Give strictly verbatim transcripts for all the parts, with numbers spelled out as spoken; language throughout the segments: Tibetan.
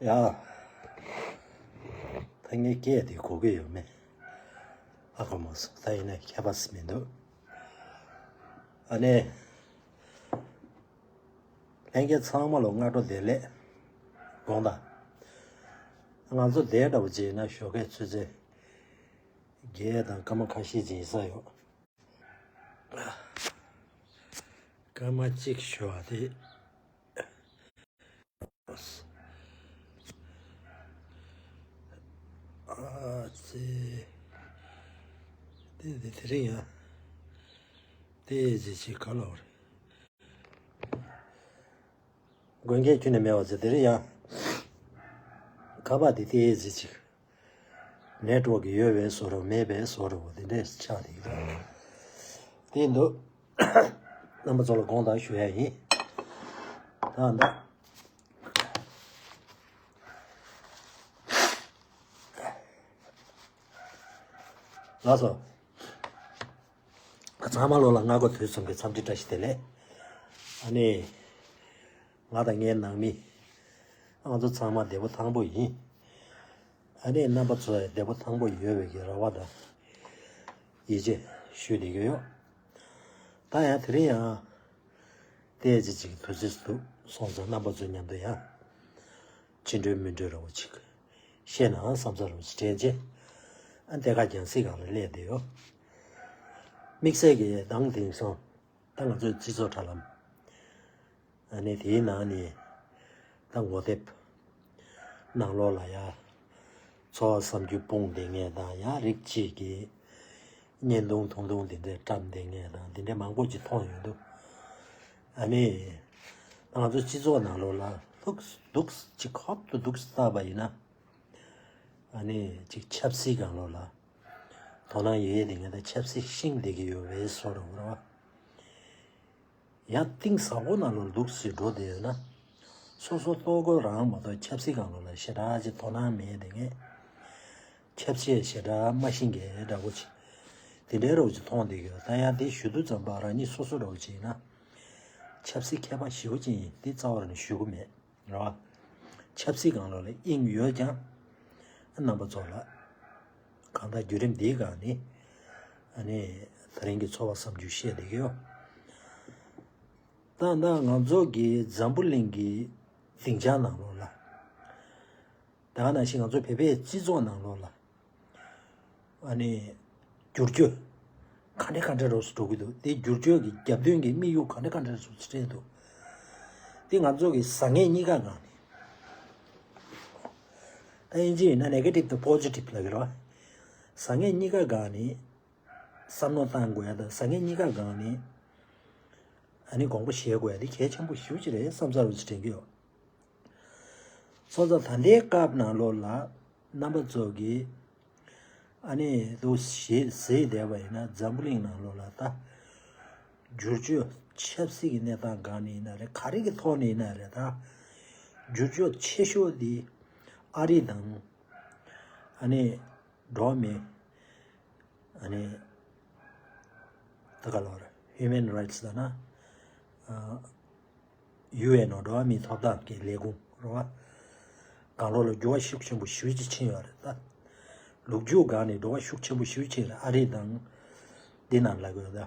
ཡ། ད་ངའི་སྐད་དེ་གོ་གི་ཡོད་མེད། ཧ་གོ་མ་སོང་། ད་ཡིན་ན་ཁྱད་པར་མི་འདུག་ཨ་ནི། ལྷན་རྒྱས་ཚང་མ་ལ་སྔ་དྲོ་བདེ་ལེགས། དགོངས་དག་ང་ཚོ་དེ་འདྲ་བོ་བྱས་ན་ཞོགས་ཀས་ཆུ་ཚོད་བརྒྱད་དང་སྐར་མ་ཁ་ཤས་ཅིག་ཡིན་ས་ཡོད། སྐར་མ་གཅིག་ཞུ་བ་དེ། ཨ་ཙི། དེ་དེ་དེ་རིང་ཡང་། དེ་ཅི་ཅི་ག་ལ་བ་རེད། དགོན་སྐད་ཁྱོན་ནས་མེད་པ་ཚེ་དེ་རིང་ཡང་། ཁ་པར་དེ་དེ་ཅི་ཅི། ནེཊ་ཝརཀ་ཡོད་པའི་བཟོ་འདྲ་མེད་པའི་བཟོ་འདྲ་བོ་དེ་འདྲས་ཆགས་དེ་ཡིན། དེ་འདུག་རྣམ་པ་ཚོ་ལ་དགོངས་དག་ཞུ་ཡ་ཡིན། ད་ད། ལགས་སོ། ཚང་མ་ལོ་ལ་སྔ་དགོང་དུས་གསུམ་གྱི་འཚམས་འདྲི་བཀྲ་ཤིས་བདེ་ལེགས། ཨ་ནི། ང་དང་ངའི་ནང་མི། ང་ཚོ་ཚང་མ་བདེ་པོ་ཐང་པོ་ཡིན། ཨ་ནི་རྣམ་པ་ཚོ་བདེ་པོ་ཐང་པོ་ཡོད་པའི་གི་རེ་བ་དང་ཡིད་ཆེས་ཞུ་བསྡད་ཀྱི་ཡོད། ད་ཡང་དེ་རིང་ཡང་ཏོག་ཙམ་ཅིག་དུས་ཚོད་འདུག་སོང་ཙང་རྣམ་པ་ཚོ་མཉམ་དུ་ཡང་ཅི་འདྲ་མི་འདྲ་རེ་བ་ཅིག་བཤད་ནའང་བསམ་ཚར་བ་ཅིག་དྲན་རྗེས། ཨ་འདི་ག་རྒྱང་སྲིང་སྒང་ལ་སླེབས་བསྡད་ཡོད། དམིགས་བསལ་གྱི་དང་དེང་སང་ད་ང་ཚོའི་སྤྱི་ཚོགས་དྲ་ལམ། ཨ་ནི་དེའི་ནང་ནས་ད་ངོ་དེབ་ནང་ལོགས་ལ་ཡ། འཚོ་བ་བསམ་རྒྱུ་སྤུངས་བསྡད་མཁན་དང་ཡང་རིགས་གཅིག་གིས་བརྙན་ཐུང་ཐུང་ཐུང་དེ་འདྲས་བཀྲམ་བསྡད་མཁན་དང་དེ་འདྲས་མང་པོ་ཅིག་མཐོང་ཡོང་འདུག་ཨ་ནི། ང་ཚོ་སྤྱི་ཚོགས་ནང་ལོགས་ལ་ལྷུག་སྡུག་ཅིག་ཧོབ་ཏུ་འདུག་བལྟས་པ་ཡིན་ན། ཨ་ནི་ཅིག་ཆབ་སྲིད་སྒང་ལོགས་ལ་དོ་སྣང་ཡོད་ཡོད་དེ་ངས་ད་ཆབ་སྲིད་ཤེས་བསྡད་ཀྱི་ཡོད་པའི་བཟོ་འདྲ་བོ་རེད་བ། ཡང་གཏིང་ཟབ་པོ་ནང་ལོགས་འདུག་སེ་འགྲོ་བསྡད་ཡོད་ན། སོ་སོ་ལྟོ་གོས་རང་མ་གཏོགས་ཆབ་སྲིད་སྒང་ལོགས་ལ་ཞེ་དྲག་ཅིག་དོ་སྣང་མེད་དེ་ངས། ཆབ་སྲིད་ཞེ་དྲག་མ་ཤེས་མཁན་འདྲ་བོ་ཅིག་དེ་འདྲའི་རོགས་ཅིག་མཐོང་བསྡད་ཀྱི་ཡོད། ད་ཡང་དེ་ཞུ་དུས་ཙམ་པ་རང་ཉིད་སོ་སོ་འདྲ་བོ་ཅིག་ཡིན་ན། ཆབ་སྲིད་མཁས་པ་ཞེ་པོ་ཅིག་ཡིན་དེ་རྩ་བ་རང་ནས་ཞུ་གི་མེད། རེད་བ། ཆབ་སྲིད་སྒང་ལོགས་ལ་དབྱིངས་ཡོད་ཀྱང་། རྣམ་པ་ཚོ་ལ། གང་ལྟར་བརྒྱུད་རིམ་འདིའི་སྒང་ནས། ཨ་ནི། ད་རིང་གི་འཚོ་བ་བསམ་རྒྱུ་བཤད་བསྡད་ཀྱི་ཡོད། ད་ལྟ་ང་ཚོ་གི་འཛམ་བུ་གླིང་གི་སྡིངས་ཆ་ནང་ལོགས་ལ། ད་ག་ནང་བཞིན་ང་ཚོ་བོད་པའི་སྤྱི་ཚོགས་ནང་ལོགས་ལ། ཨ་ནི། བསྒྱུར་བཅོས། ག་འདྲ་ག་འདྲ་རོགས་སུ་འགྲོ་གི་འདུག་དེ་བསྒྱུར་བཅོས་ཀྱི་རྒྱབ་མདུན་གྱི་དམིགས་ཡུལ་ག་འདྲ་ག་འདྲ་རོགས་སུ་སྤྲད་འདུག་དེ་ང་ཚོ་གི་བཟང་ངན་གཉིས་ཀ་སྒང་ནས། ད་དབྱིན་ཇི་ཡིན་ན་negative་དང་positive་ལབ་ཀྱི་རེད་བ། བཟང་ངན་གཉིས་ཀ་སྒང་ནས། བསམ་བློ་བཏང་དགོས་ཡ་དང་བཟང་ངན་གཉིས་ཀ་སྒང་ནས། ཨ་ནི་དགོངས་པ་བཞེས་དགོས་ཡ་དེ་གལ་ཆེན་པོ་ཞེ་པོ་ཅིག་རེད་བསམ་ཚར་བ་ཅིག་དྲན་གྱི་ཡོད། སོང་ཙང་ད་ལྟའི་སྐབས་ནང་ལོགས་ལ་རྣམ་པ་ཚོ་གིས་ཨ་ནི་ལོ་ཞེས་ཟེར་བསྡད་པ་ཡིན་ན་འཛམ་བུ་གླིང་ནང་ལོགས་ལ་ད་བསྒྱུར་བཅོས་ཆབ་སྲིད་ཀྱི་གནས་སྟངས་སྒང་ནས་ཡིན་ན་རེད། ག་རེ་གི་ཐོག་ནས་ཡིན་ན་རེད། ད་བསྒྱུར་བཅོས་ཆེ་ཤོས་དེ་ཨ་རི་དང་ཨ་ནི་འགྲོ་བ་མི། ཨ་ནི། ད་ག་ལོར་Human Rights་ལ་ན། ཨ། ཡུ་ཨེན་འགྲོ་བ་མིའི་ཐོབ་ཐང་གི་ལས་ཁུངས་རེད་བ། གང་ལོགས་ལ་འགྱུར་བ་ཤུགས་ཆེན་པོ་ཞེ་པོ་ཅིག་ཕྱིན་ཡོད་རེད་ད། ལོ་རྒྱུས་སྒང་ནས་འགྱུར་བ་ཤུགས་ཆེན་པོ་ཞེ་པོ་ཅིག་རེད། ཨ་རི་དང་། འདི་ནང་ལ་དགོས་ད།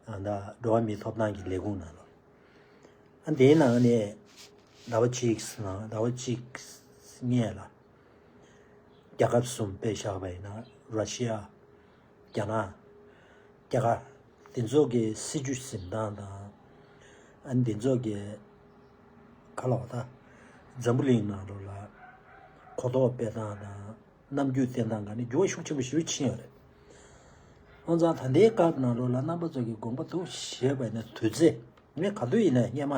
ཨ་ད་འགྲོ་བ་མིའི་ཐོབ་ཐང་གི་ལས་ཁུངས་ནང་ལ། ཨ་འདིའི་ནང་ནས་ཟླ་བ་གཅིག་ནང་ཟླ་བ་གཅིག་སྔས་ལ་རྒྱལ་ཁབ་གསུམ་དཔེ་བཞག་པ་ཡིན་ན་ར་ཤི་ཡ། རྒྱ་ནག་རྒྱ་གར། འདི་ཚོ་གི་སྲིད་ཇུས་འཛིན་སྟངས་དང་། ཨ་འདི་ཚོ་གི་ག་ལ་བ་ད། འཛམ་བུ་གླིང་ནང་ལོགས་ལ་གོ་རྟོགས་སྤེལ་སྟངས་དང་། རྣམ་འགྱུར་བསྟན་སྟངས་སྒང་ནས་འགྱུར་བ་ཤུགས་ཆེན་པོ་ཞེ་པོ་ཕྱིན་ཡོད་རེད། ཁོང་ཚང་ད་ལྟའི་སྐབས་ནང་ལོགས་ལ་རྣམ་པ་ཚོ་གི་དགོངས་པ་འདུག་ཞེས་པ་ཡིན་ན་དུས་ཚོད་ངས་ག་དུས་ཡིན་ན་སྔས་མ་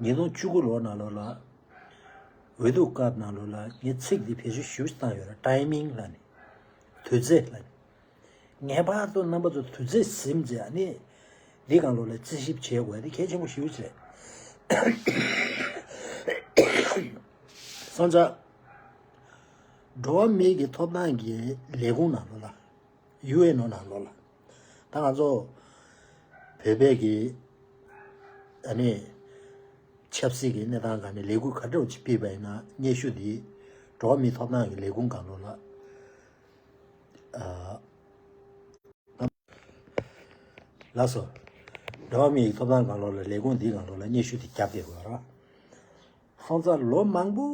ཉིས་སྟོང་བཅུ་དགུ་ལོ་ནང་ལོགས་ལ་འོས་བསྡུ་སྐབས་ནང་ལོགས་ལ་ངས་ཚིག་འདི་བེད་སྤྱོད་ཞེ་པོ་བཏང་ཡོད་རེད། ཊའི་མིང་ལབ་ནས་དུས་ཚོད་ལབ་ནས། ངེས་པར་དུ་རྣམ་པ་ཚོ་དུས་ཚོད་ཟིན་རྗེས་ཨ་ནི་འདི་སྒང་ལོགས་ལ་རྩིས་ཞིབ་བྱེད་དགོས་ཡ་དེ་གལ་ཆེན་པོ་ཞེ་པོ་ཅིག་རེད། སོང་ཙང་འགྲོ་བ་མིའི་གི་ཐོབ་ཐང་གི་ལས་ཁུངས་ནང་ལོགས་ལ་ཡུ་ཨེན་ཨོ་ནང་ལོགས་ལ་ད་ང་ཚོ་བོད་པའི་གི་ཨ་ནི། ཆབ་སྲིད་ཀྱི་གནས་སྟངས་སྒང་ནས་ལས་འགུལ་ག་འདྲ་ཅིག་སྤེལ་བ་ཡིན་ན། སྙན་ཞུ་འདི་འགྲོ་བ་མིའི་ཐོབ་ཐང་གི་ལས་ཁུངས་སྒང་ལོགས་ལ། ཨ། ལགས་སོ། འགྲོ་བ་མིའི་ཐོབ་ཐང་སྒང་ལོགས་ལ་ལས་ཁུངས་འདིའི་སྒང་ལོགས་ལ་སྙན་ཞུ་འདི་བརྒྱབ་བསྡད་དགོས་ར། སོང་ཙང་ལོ་མང་པོ་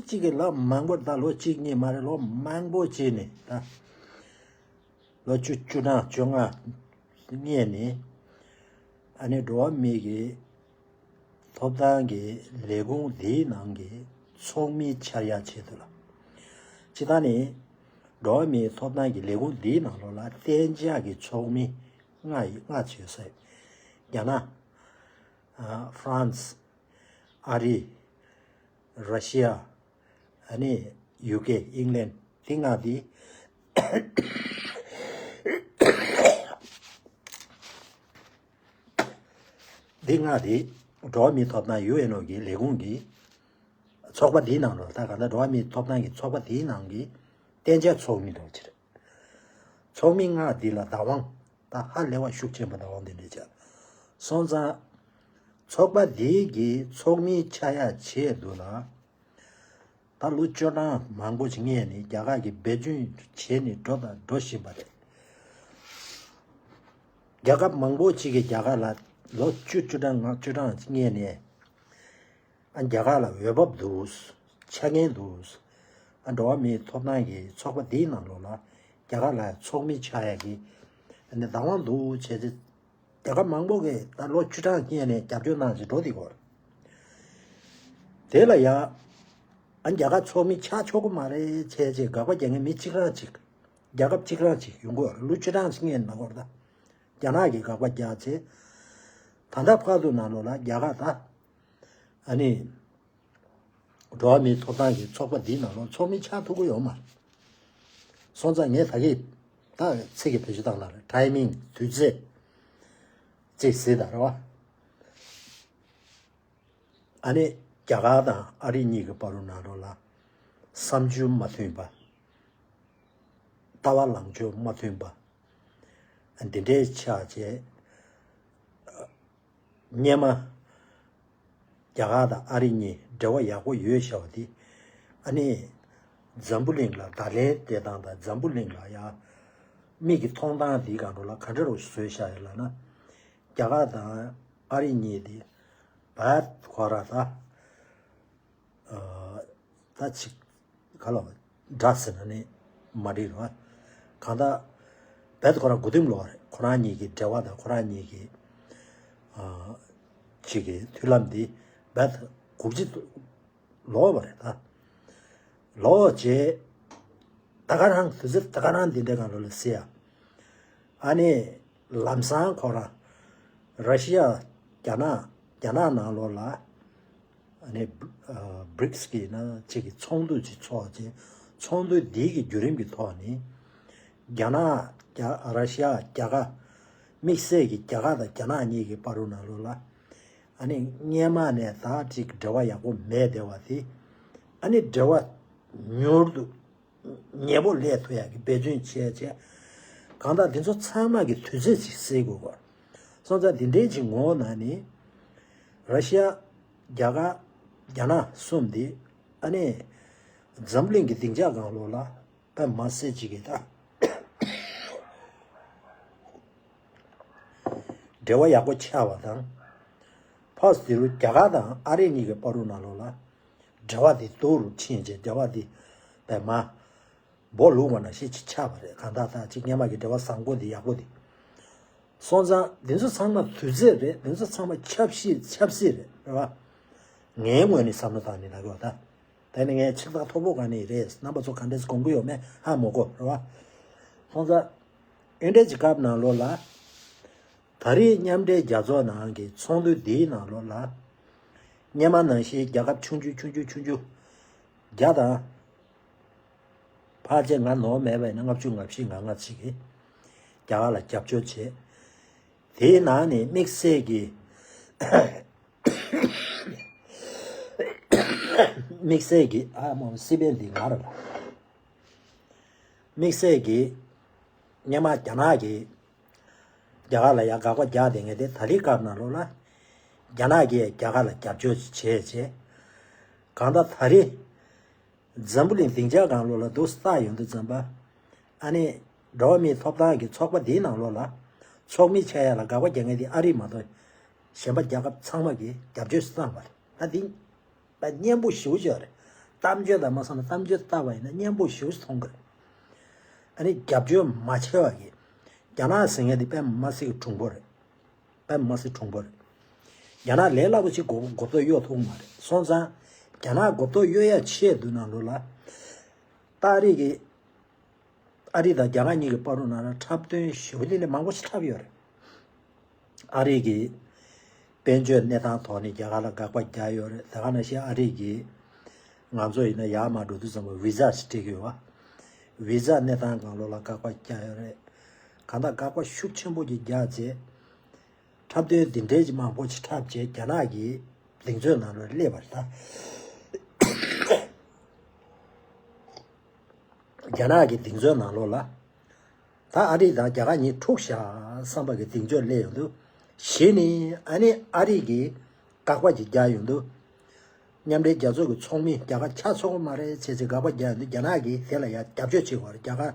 གཅིག་གི་ལ་མང་པོ། ད་ལོ་གཅིག་གཉིས་མ་རེད། ལོ་མང་པོ་གཅིག་ནས་ད། ལོ་བཅུ། བཅུ་གྲངས་བཅོ་ལྔ་སྔས་ནས། ཨ་ནི་འགྲོ་བ་མི་གི་ཐོབ་ཐང་གི་ལས་ཁུངས་འདིའི་ནང་གི་ཚོགས་མི་ཆགས་ཡ་ཆེད་དུ་ལ། སྤྱིར་བཏང་ནི་འགྲོ་བ་མིའི་ཐོབ་ཐང་གི་ལས་ཁུངས་འདིའི་ནང་ལོགས་ལ་གཏན་འཇགས་ཀྱི་ཚོགས་མི་ལྔ་ཡི་ལྔ་ཡོད་ས་ཡོད། རྒྱ་ནག་ཨ། ཧྥ་རན་སི། ཨ་རི། ར་ཤི་ཡ། ཨ་ནི་ཡུ་ཀེ། ཨིང་ལན། འདི་ལྔ་འདི། འདི་ལྔ་འདི་འགྲོ་བ་མིའི་ཐོབ་ཐང་ཡུ་ཨེན་ཨོ་གི་ལས་ཁུངས་ཀྱི་ཚོགས་པ་འདིའི་ནང་ལ། ད་ག་ད་འགྲོ་བ་མིའི་ཐོབ་ཐང་གི་ཚོགས་པ་འདིའི་ནང་གི་གཏན་འཇགས་ཚོགས་མི་འདྲ་བོ་ཅིག་རེད། ཚོགས་མི་ལྔ་འདི་ལ་བདག་དབང་ད་ཧ་ལས་པ་ཤུགས་ཆེན་པོ། བདག་དབང་འདི་འདྲ་བྱས་སོང་ཙང་། ཚོགས་པ་འདི་གི་ཚོགས་མི་ཆགས་ཡ་ཆེད་དུ་ལ། ད་ལོ་བཅུ་གྲངས་མང་པོ་ཅིག་སྔས་ནས་རྒྱ་གར་གྱིས་འབད་བརྩོན་བྱས་ནས་འགྲོ་དང་འགྲོ་བཞིན་པ་རེད། རྒྱལ་ཁབ་མང་པོ་ཅིག་གིས་རྒྱ་གར་ལ་ལོ་བཅུ། བཅུ་གྲངས་ལྔ། བཅུ་གྲངས་ཅིག་སྔས་ནས། ཨ། རྒྱ་གར་ལ་འོས་བབ་འདུག། ཆ་རྐྱེན་འདུག། ཨ། འགྲོ་བ་མིའི་ཐོབ་ཐང་གི་ཚོགས་པ་འདིའི་ནང་ལོགས་ལ་རྒྱ་གར་ལ་ཚོགས་མི་ཆགས་ཡ་གི་ཨ་ནི་བདག་དབང་འདུག་བྱས་ཏེ། རྒྱལ་ཁབ་མང་པོ་གིས་ད་ལོ་བཅུ་གྲངས་སྔས་ནས་རྒྱབ་སྐྱོར་གནང་བྱས་འགྲོ་བསྡད་ཀྱི་ཡོད་རེད། དེ་ལ་ཡ། ཨ། རྒྱ་གར་ཚོགས་མི་ཆགས་ཆོག་གི་མ་རེད་བྱས་བྱས་དགག་པ་རྒྱག་མཁན་མི་གཅིག་རང་གཅིག། རྒྱལ་ཁབ་གཅིག་རང་གཅིག་ཡོང་གི་ཡོད་རེད། ལོ་བཅུ་གྲངས་སྔས་ནས་ལབ་དགོས་རེད་ད། རྒྱ་ནག་གིས་དགག་པ་རྒྱག་བྱས། ད་ལྟ་བར་དུ་ནང་ལོགས་ལ་རྒྱ་གར་ད། ཨ་ནི། འགྲོ་བ་མིའི་ཐོབ་ཐང་གི་ཚོགས་པ་འདིའི་ནང་ལོགས་ཚོགས་མི་ཆགས་ཐུབ་ཀྱི་ཡོད་མ་རེད། སོང་ཙང་ངས་ད་གིན་ད་ཚིག་གི་བེད་སྤྱོད་བཏང་ན་རེད། ཊའི་མིང་། དུས་ཚོད་ཅིག་གཟིགས་དང་རེད་བ། ཨ་ནི་རྒྱ་གར་དང་ཨ་རི་གཉིས་ཀྱི་བར་དུ་ནང་ལོགས་ལ་བསམ་ཚུལ་མ་མཐུན་པ། ལྟ་བ་ལངས་ཕྱོགས་མ་མཐུན་པ། འདི་འདྲའི་ཆགས་བྱས། སྔོན་མ་རྒྱ་གར་དང་ཨ་རི་གཉིས་འབྲེལ་བ་ཡག་པོ་ཡོད་བྱ་བ་དེ། ཨ་ནི་འཛམ་བུ་གླིང་ལ་བརྡ་ལན་སྤྲད་སྟངས་དང་། འཛམ་བུ་གླིང་ལ་ཡང་མིག་གི་མཐོང་སྟངས་དེའི་སྒང་དུ་ལ་ག་འདྲ་རུ་བཟོས་བཞག་ཡོད་ལབ་ན། རྒྱ་གར་དང་ཨ་རི་གཉིས་དེ་བར་ཁོ་ར་ད། ཨ། ད་ཅིག་ག་ལ་འདྲ་ཟེར་ན་ནི་མ་འགྲིག་རེད་བ། གང་ལྟར་བེད་ཁོ་རང་དགུ་བདུན་ལོ་རེད། ཁོ་རང་གཉིས་ཀྱི་འབྲེལ་བ་དང་ཁོ་རང་གཉིས་ཀྱི་ཨ་ཅིག་གི་མཐུན་ལམ་འདི་བེད་དགུ་བཅུ་ལོ་བ་རེད་ད། ལོ་རྗེས་ད་ག་རང་དུས་ཚོད་ད་ག་རང་འདི་འདྲའི་སྒང་ལོ་ལ་སྲིད་ཡ། ཨ་ནི་ལམ་སང་ཁོ་རང་ར་ཤི་ཡ། རྒྱ་ནག་རྒྱ་ནག་ནང་ལོགས་ལ་ཨ་ནི་ཨ་བྷི་རིག་སི་གི་ན་ཅིག་གི་ཚོགས་འདུ་ཅིག་ཚོགས་བྱས། ཚོགས་འདུ་འདི་གི་བརྒྱུད་རིམ་གྱི་ཐོག་ནས་རྒྱ་ནག་རྒྱ་ར་ཤི་ཡ། རྒྱ་གར། དམིགས་བསལ་གྱི་རྒྱ་གར་དང་རྒྱ་ནག་གཉིས་ཀྱི་བར་དུ་ནང་ལོགས་ལ་ཨ་ནི་སྔོན་མ་ནས་ད་ཅིག་འབྲེལ་བ་ཡག་པོ་མེད་བསྡད་པ་དེ། ཨ་ནི་འབྲེལ་བ་མྱུར་དུ་ཉེ་པོ་སླེབས་ཐུབ་ཡག་གི་འབད་བརྩོན་བྱས་བྱས། གང་ལྟར་འདི་ཚོ་ཚང་མ་གི་དུས་ཚོད་ཅིག་སྲེལ་དགོས་པ། སོང་ཙང་འདི་འདྲའི་ཅིག་ངོ་བོ་ནང་ནས་ར་ཤི་ཡ། རྒྱ་གར། རྒྱ་ནག་གསུམ་འདི་ཨ་ནི་འཛམ་གླིང་གི་སྡིངས་ཆ་སྒང་ལོགས་ལ་དཔེ་མ་སྲིད་ཅིག་གི་ད་འབྲེལ་བ་ཡག་པོ་ཆགས་པ་དང་། ཕར་དེ་རུ་རྒྱ་གར་དང་ཨ་རི་གཉིས་ཀྱི་བར་དུ་ནང་ལོགས་ལ་འབྲེལ་བ་དེ་སྡུག་རུ་ཕྱིན་བྱས། འབྲེལ་བ་དེ་དཔེ་མ་འབོ་ལུག་པ་ནང་བཞིན་ཅིག་ཆགས་པ་རེད། གང་ལྟར་ད་ཅིག་སྔོན་མ་གི་འབྲེལ་བ་བཟང་པོ་དེ། ཡག་པོ་དེ། སོང་ཙང་འདི་ཚོ་ཚང་མ་དུས་ཚོད་རེད། འདི་ཚོ་ཚང་མ་ཆབ་སྲིད། ཆབ་སྲིད་རེད། རེད་བ། ངའི་ངོས་ནས་བསམ་བློ་བཏང་ནས་ལབ་ཀྱི་ཡོད་ད། ད་ནི་ངས་ཕྱིར་ཐག་མཐོ་པོ་ག་ནས་རེད། རྣམ་པ་ཚོ་ག་འདྲས་དགོངས་ཀྱི་ཡོད་མེད་ཧ་མ་གོ། རེད་བ། སོང་ཙང་ཨེ་འདྲས་ཀྱི་སྐབས་ནང་ལོགས་ལ། ད་རེས་མཉམ་འབྲེལ་རྒྱལ་ཚོགས་ནང་གི་ཚོགས་འདུ་འདིའི་ནང་ལོགས་ལ། སྔོན་མ་ནང་བཞིན་རྒྱལ་ཁབ་ཆུང་ཆུང་ཆུང་ཆུང་ཆུང་ཆུང་བརྒྱ་དང་། ཕལ་ཆེར་ང་ནོར་མེད་པ་ཡིན་ན་ལྔ་བཅུ་ང་བཞི་ང་ལྔ་ཅིག་གིས་རྒྱ་གར་ལ་རྒྱབ་སྐྱོར་བྱས། དེའི་ནང་ནས་དམིགས་བསལ་གྱི། དམིགས་བསལ་གྱི། ཨ་མོ་སི་པན་འདི་ང་རེད་པ། དམིགས་བསལ་གྱི་སྔོན་མ་རྒྱ་ནག་གིས་རྒྱ་གར་ལ་ཡ་དགག་པ་རྒྱག་བསྡད་མཁན་དེ། ད་རེས་སྐབས་ནང་ལོགས་ལ་ རྒྱ་ནག་གིས་རྒྱ་གར་ལ་རྒྱབ་སྐྱོར་བྱས་བྱས། གང་ལྟར་ད་རེས་འཛམ་བུ་གླིང་སྡིངས་ཆ་སྒང་ལོགས་ལ་འདུག་སེ་ཡོང་དུས་ཙམ་པ། ཨ་ནི་འགྲོ་བ་མིའི་ཐོབ་ཐང་གི་ཚོགས་པ་འདིའི་ནང་ལོགས་ལ་ཚོགས་མི་ཆགས་ཡ་ལ་དགག་པ་རྒྱག་མཁན་དེ་ཨ་རི་མ་གཏོགས་གཞན་པ་རྒྱལ་ཁབ་ཚང་མ་གིས་རྒྱབ་སྐྱོར་བཏང་བ་རེད། ད་འདི་ད་སྙན་པོ་ཞེ་པོ་ཅིག་རེད། གཏམ་བརྗོད་དང་མ་སོང་ན་གཏམ་བརྗོད་བལྟས་པ་ཡིན་ན་སྙན་པོ་ཞེ་པོ་ཅིག་མཐོང་གི་རེད། ཨ་ནི་རྒྱབ་སྐྱོར་མ་བྱས་པ་གི་རྒྱ་ནག་ཟེར་མཁན་དེ་དཔེ་མི་སྲིད་གི་གྲུང་པོ་རེད། དཔེ་མི་སྲིད་གྲུང་པོ་རེད། རྒྱ་ནག་ལས་སླ་པོ་ཅིག་མགོ་མགོ་ཐོག་གཡོག་ཐུབ་མ་རེད། སོང་ཙང་རྒྱ་ནག་མགོ་ཐོག་གཡོག་ཡ་ཆེད་དུ་ནང་ལོགས་ལ། ད་ཨ་རི་གི་ཨ་རི་དང་རྒྱ་གར་གཉིས་ཀྱི་བར་དུ་ནང་ལ་འཁྲབ་སྟོན་ཞེ་པོ་ལས་ལས་མང་པོ་ཞིག་འཁྲབ་ཡོད་རེད། ཨ་རི་གི་དཔལ་འབྱོར་གནས་སྟངས་ཐོག་ནས་རྒྱ་གར་ལ་དགག་པ་རྒྱག་ཡོད་རེད། དེ་ག་ནང་བཞིན་ཨ་རི་གི་ང་ཚོ་ཡིན་ན་ཡར་མར་འགྲོ་དུས་ཙམ་པ་ཝི་ཟ་ཞིག་སྤྲད་ཀྱི་ཡོད་པ། ཝི་ཟ་གནས་སྟངས་སྒང་ལོགས་ལ་དགག་པ་རྒྱག་ཡོད་རེད། གང་ལྟར་དགག་པ་ཤུགས་ཆེན་པོ་ཅིག་རྒྱག་རྗེས། འཁྲབ་སྟོན་འདི་འདྲའི་ཅིག་མང་པོ་ཅིག་འཁྲབ་རྗེས་རྒྱ་ནག་གི་གདེང་ཚོད་ནང་ལ་སླེབས་པ་རེད་ད། རྒྱ་ནག་གི་གདེང་ཚོད་ནང་ལོགས་ལ། ད་ཨ་རི་དང་རྒྱ་གར་གཉིས་འཁྲུག་བཞག་བསམ་པ་གི་གདེང་ཚོད་སླེབས་ཡོང་དུས། གཞི་ནས་ཨ་ནི་ཨ་རི་གིས་དགག་པ་ཅིག་རྒྱག་ཡོང་དུས། མཉམ་འབྲེལ་རྒྱལ་ཚོགས་ཀྱི་ཚོགས་མི་རྒྱ་གར་ཆ་ཚང་བ་མ་རེད་བྱས་ཚེ་དགག་པ་རྒྱག་ཡོང་དུས་རྒྱ་ནག་གིས་དེ་ལ་ཡང་རྒྱབ་སྐྱོར་བྱེད་དགོས་རེད། རྒྱ་གར་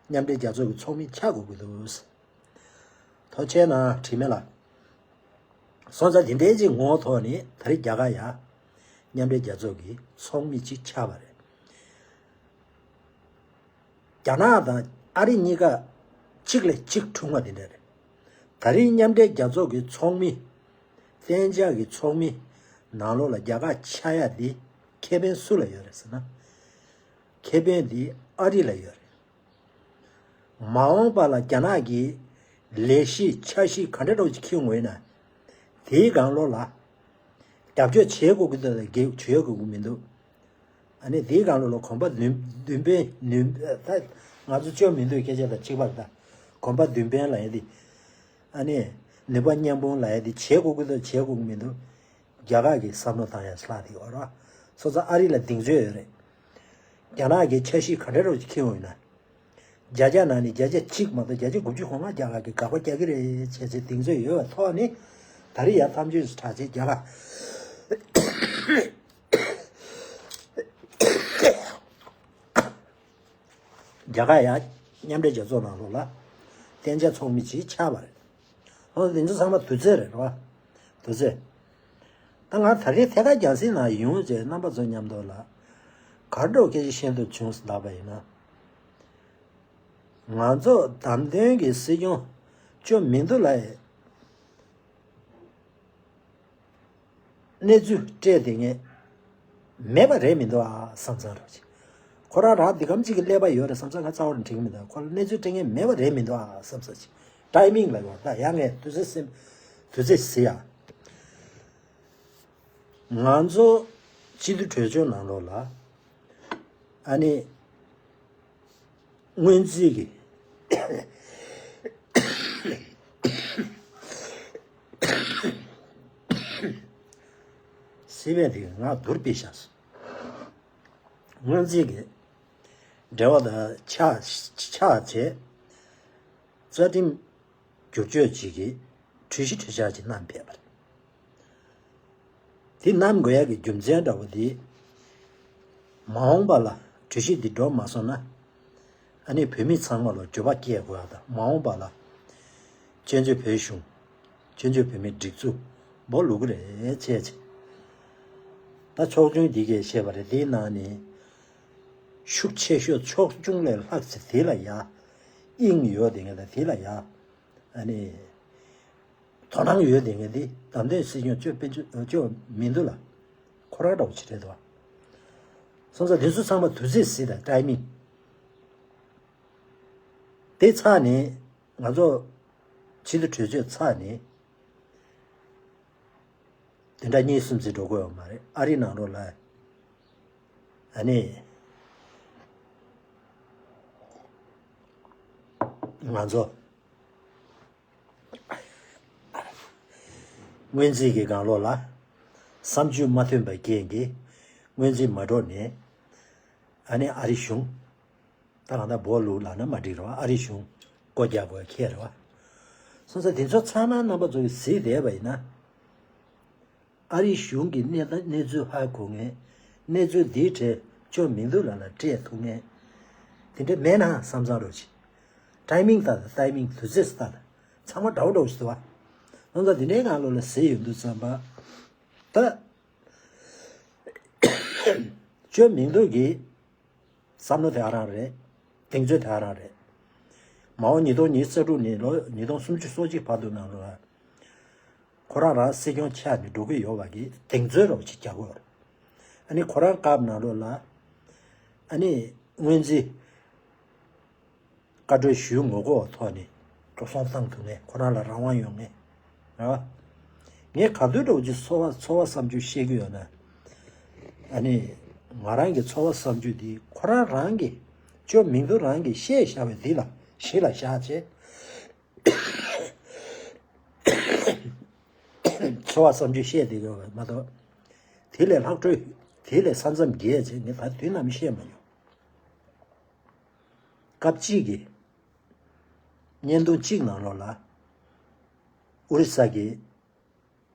མཉམ་འབྲེལ་རྒྱལ་ཚོགས་ཀྱི་ཚོགས་མི་ཆགས་དགོས་ཀྱི་འདུག། ཐུགས་རྗེ་གནང་དྲི་མེད་ལགས། སོང་ཙང་འདི་འདྲའི་ཅིག་ངོ་ཐོག་ནས་ད་རེས་རྒྱ་གར་ཡང་མཉམ་འབྲེལ་རྒྱལ་ཚོགས་ཀྱི་ཚོགས་མི་ཅིག་ཆགས་པ་རེད། རྒྱ་ནག་དང་ཨ་རི་གཉིས་ཀ་གཅིག་ལས་གཅིག་གྲུང་བ་འདི་འདྲ་རེད། ད་རེས་མཉམ་འབྲེལ་རྒྱལ་ཚོགས་ཀྱི་ཚོགས་མི། གཏན་འཇགས་ཀྱི་ཚོགས་མི་ནང་ལོགས་ལ་རྒྱ་གར་ཆགས་ཡ་འདི་ཁེ་ཕན་སུ་ལ་ཡོད་རེད་ཟེར་ན། ཁེ་ཕན་འདི་ཨ་རི་ལ་ཡོད་རེད། མ་འོངས་པ་ལ་རྒྱ་ནག་གིས་ལས་གཞི་འཆར་གཞི་ག་འདྲ་འདྲ་བོ་ཅིག་འཁྱེར་ཡོང་ན། དེའི་སྒང་ལོགས་ལ་རྒྱབ་སྐྱོར་བྱེད་དགོས་ཀྱི་འདུག་ལ་བྱེད་དགོས་ཀྱི་མི་འདུག་ཨ་ནི་དེའི་སྒང་ལོགས་ལ་གོམ་པ་བདུན་བདུན་པའི་ནུས། ད་ང་ཚོ་བཅོ་མི་འདུག་སྐད་ཆ་དང་གཅིག་པར་ད་གོམ་པ་བདུན་པའི་ལ་ཡ་དེ། ཨ་ནི་ནུས་པ་མཉམ་སྤུངས་ལ་ཡ་དེ་བྱེད་དགོས་ཀྱི་འདུག་བྱེད་དགོས་ཀྱི་མི་འདུག་རྒྱ་གར་གྱིས་བསམ་བློ་བཏང་ཡ་ལྷག་དེ་ཡོད་རེད། སོང་ཙང་ཨ་རི་ལ་གདེང་ཚོད་ཡོད་རེད། རྒྱ་ནག་གིས་འཆར་གཞི་ག་འདྲ་འདྲ་བོ་ཅིག་འཁྱེར་ཡོང་ཡིན་ན། བརྒྱ་ཆ་ནང་ནས་བརྒྱ་ཆ་གཅིག་མ་གཏོགས་བརྒྱ་ཆ་དགུ་བཅུ་གོ་ལྔ་རྒྱ་གར་གྱིས་དགག་པ་རྒྱག་གི་རེད་བྱས་ཚེ་གདེང་ཚོད་ཡོད་པའི་ཐོག་ནས་ད་རེས་ཡར་མཚམས་གཅོད་དྲག་ཆེ་རྒྱ་གར། རྒྱ་གར་ཡང་མཉམ་འབྲེལ་རྒྱལ་ཚོགས་ནང་ལོགས་ལ་གཏན་འཇགས་ཚོགས་མི་ཅིག་ཆགས་པ་རེད། ཨོ་དེ་ཚོ་ཚང་མ་དུས་ཚོད་རེད་རོ། དུས་ཚོད། ད་ང་ད་རེས་ཐད་ཀར་རྒྱང་སྲིང་ནང་ཡོང་རྗེས་རྣམ་པ་ཚོ་མཉམ་དུ་ལ་ག་འདྲ་སྐད་ཆ་བཤད་འདོད་བྱུང་ཟེར་ལབ་པ་ཡིན་ན། ང་ཚོ་བདམས་ཐོན་གྱི་སྲིད་སྐྱོང་བཅོ་མི་འདུག་ལ། གནས་ཚུལ་སྤྲད་དེ་ངས་མེད་པ་རེད་མི་འདུག་ཨ་བསམ་བསམ་རོགས་ཅིག་ཁོ་རང་རང་འདི་གམ་གཅིག་གི་ཀླད་པ་ཡོད་རེད་བསམ་ས་ང་རྩ་བ་ནས་དྲན་གྱི་མི་འདུག་ཁོ་ལ་གནས་ཚུལ་སྤྲད་མཁན་མེད་པ་རེད་མི་འདུག་ཨ་བསམ་ས་ཅིག་ཊའི་མིང་ལ་ཡོད་ད་ཡང་ངས་དུས་ཚོད་སེམས་དུས་ཚོད་ཟེར་ཡ། ང་ཚོ་སྤྱི་འཐུས་གྲོས་ཚོགས་ནང་ལོགས་ལ་ཨ་ནི། སྔོན་རྩིས་ཀྱི་སྲིད་པའི་དེ་ང་བསྡུར་སྤེལ་བྱས་སོང་། སྔོན་རྩིས་ཀྱི་འབྲེལ་བ་དང་ཆ་ཆ་བྱས་རྩ་ཁྲིམས་བསྒྱུར་བཅོས་ཅིག་གི་གྲོས་གཞི་གྲོས་འཆར་ཅིག་བསྣམས་ཕེབས་པ་རེད། དེ་བསྣམས་དགོས་ཡག་གི་རྒྱུ་མཚན་འདྲ་བོ་དེ། མ་འོངས་པ་ལ་གྲོས་གཞི་འདི་འགྲོ་མ་སོང་ན། ཨ་ནི་བོད་མི་ཚང་མ་ལ་འགྱོད་པ་སྐྱེ་དགོས་ཡག་དང་མ་འོངས་པ་ལ། བཙན་བྱོལ་བོད་གཞུང་། བཙན་བྱོལ་བོད་མིའི་སྒྲིག་འཛུགས་སྦོ་ལུག་རེད་བྱས་ཚེ། ད་ཚོགས་ཆུང་འདི་གས་བཤད་པ་རེད་དེའི་ནང་ནས། ཤུགས་ཆེ་ཤོས་ཚོགས་ཆུང་ལས་ལྷག་ཚེ་དེ་ལ་ཡ། དབྱིངས་ཡོད་དེ་ངས་ད་དེ་ལ་ཡ། ཨ་ནི། དོ་སྣང་ཡོད་དེ་ངས་འདི་བདམས་ཐོན་སྲིད་སྐྱོང་བཅོས་དཔེ་བཅོས་བཅོས་མི་འདུག་ལ། ཁོ་རང་འདྲ་བོ་ཅིག་རེད་འདུག་བ། སོང་ཙང་དེ་ཚོ་ཚང་མ་དུས་ཚོད་ཟིན་དང་ཊའི་མིང་། དེ་ཚར་ནས་ང་ཚོ་ཕྱི་དྲོ་གྲོས་ཆོད་ཚར་ནས་དེ་འདྲ་གཉིས་གསུམ་ཙམ་འགྲོ་དགོས་ཡོད་མ་རེད་ཨ་རི་ནང་ལོགས་ལ། ཨ་ནི་ང་ཚོ། སྔོན་རྩིས་ཀྱི་སྒང་ལོགས་ལ། བསམ་ཚུལ་མ་མཐུན་པའི་རྐྱེན་གྱིས། སྔོན་རྩིས་མ་འགྲོ་ནས། ཨ་ནི་ཨ་རི་གཞུང་། ད་གང་ལྟར་སྦོ་ལུག་ལབ་ན་མ་འགྲིག་རེད་བ་ཨ་རི་གཞུང་སྒོ་རྒྱག་དགོས་ཁེལ་རེད་བ། སོང་ཙང་དེ་ཚོ་ཚང་མ་རྣམ་པ་ཚོ་གིས་གཟིགས་བསྡད་པ་ཡིན་ན། ཨ་རིའི་གཞུང་གི་གནས་གནས་ཚུལ་ཧ་གོ་མཁན། གནས་ཚུལ་འདིའི་གྲས་ཅོ་མིང་ཐུ་ལགས་ལ་སྤྲད་ཐུབ་མཁན་དེ་འདྲ་མེད་ན་བསམ་བསམ་རོགས་གྱིས། ཊའི་མིང་ད་ད་ཊའི་མིང་དུས་ཚོད་ད་ད་ཚང་མ་འདྲ་བོ་འདྲ་བོ་ཞིག་འདུག་བ། ང་ཚོ་འདི་འདྲའི་ངང་ལོགས་ལ་ཟེར་ཡོང་དུས་ཙམ་པ། ད་ཅོ་མིང་ཐུ་གི་བསམ་བློ་དེ་ཨ་རང་རེད། གདེང་ཚོད་དེ་ཨ་རང་རེད། མ་འོངས་ཉིས་སྟོང་ཉི་ཤུ་རྩ་དྲུག་ནས་ལོ་ཉིས་སྟོང་སུམ་ཅུ་སོ་གཅིག་བར་དུ་ནང་ལོགས་ལ། ཁོ་རང་རང་སྲིད་སྐྱོང་ཆགས་ནས་འགྲོ་གི་ཡོད་པ་གི་གདེང་ཚོད་རོགས་ཅིག་རྒྱག་དགོས་རེད། ཨ་ནི་ཁོ་རང་སྐབས་ནང་ལོགས་ལ། ཨ་ནི་སྔོན་རྩིས་བཀའ་འཁྲོལ་ཞུས་མ་དགོས་པའི་ཐོག་ནས་འགྲོ་སོང་བཏང་ཐུབ་ངེས། ཁོ་རང་ལ་རང་དབང་ཡོད་ངེས། རེད་བ། ངས་ག་དུས་འགྲོ་ཅིག་ཚོར་བ་ཚོར་བ་བསམ་རྒྱུ་བཤད་ཀྱི་ཡོད་ན། ཨ་ནི་ང་རང་གི་ཚོར་བ་བསམ་རྒྱུ་འདི་ཁོ་རང་རང་གི་ཅོ་མིང་ཐུ་རང་གིས་བཤད་བཞག་པའི་འདི་ལ་གཞི་ལ་བཞག་བྱས། ཚོར་བ་བསམ་རྒྱུ་བཤད་བསྡད་ཡོད་པ་མ་གཏོགས། དེ་ལས་ལྷག་འཕྲོས་དེ་ལས་ས་མཚམས་བརྒལ་བྱས་ངས་ད་དུས་ནམ་བཤད་མ་མྱོང་། སྐབས་གཅིག་གི་བརྙན་ཐུང་གཅིག་ནང་ལོགས་ལ་ཨོ་རི་ས་གི་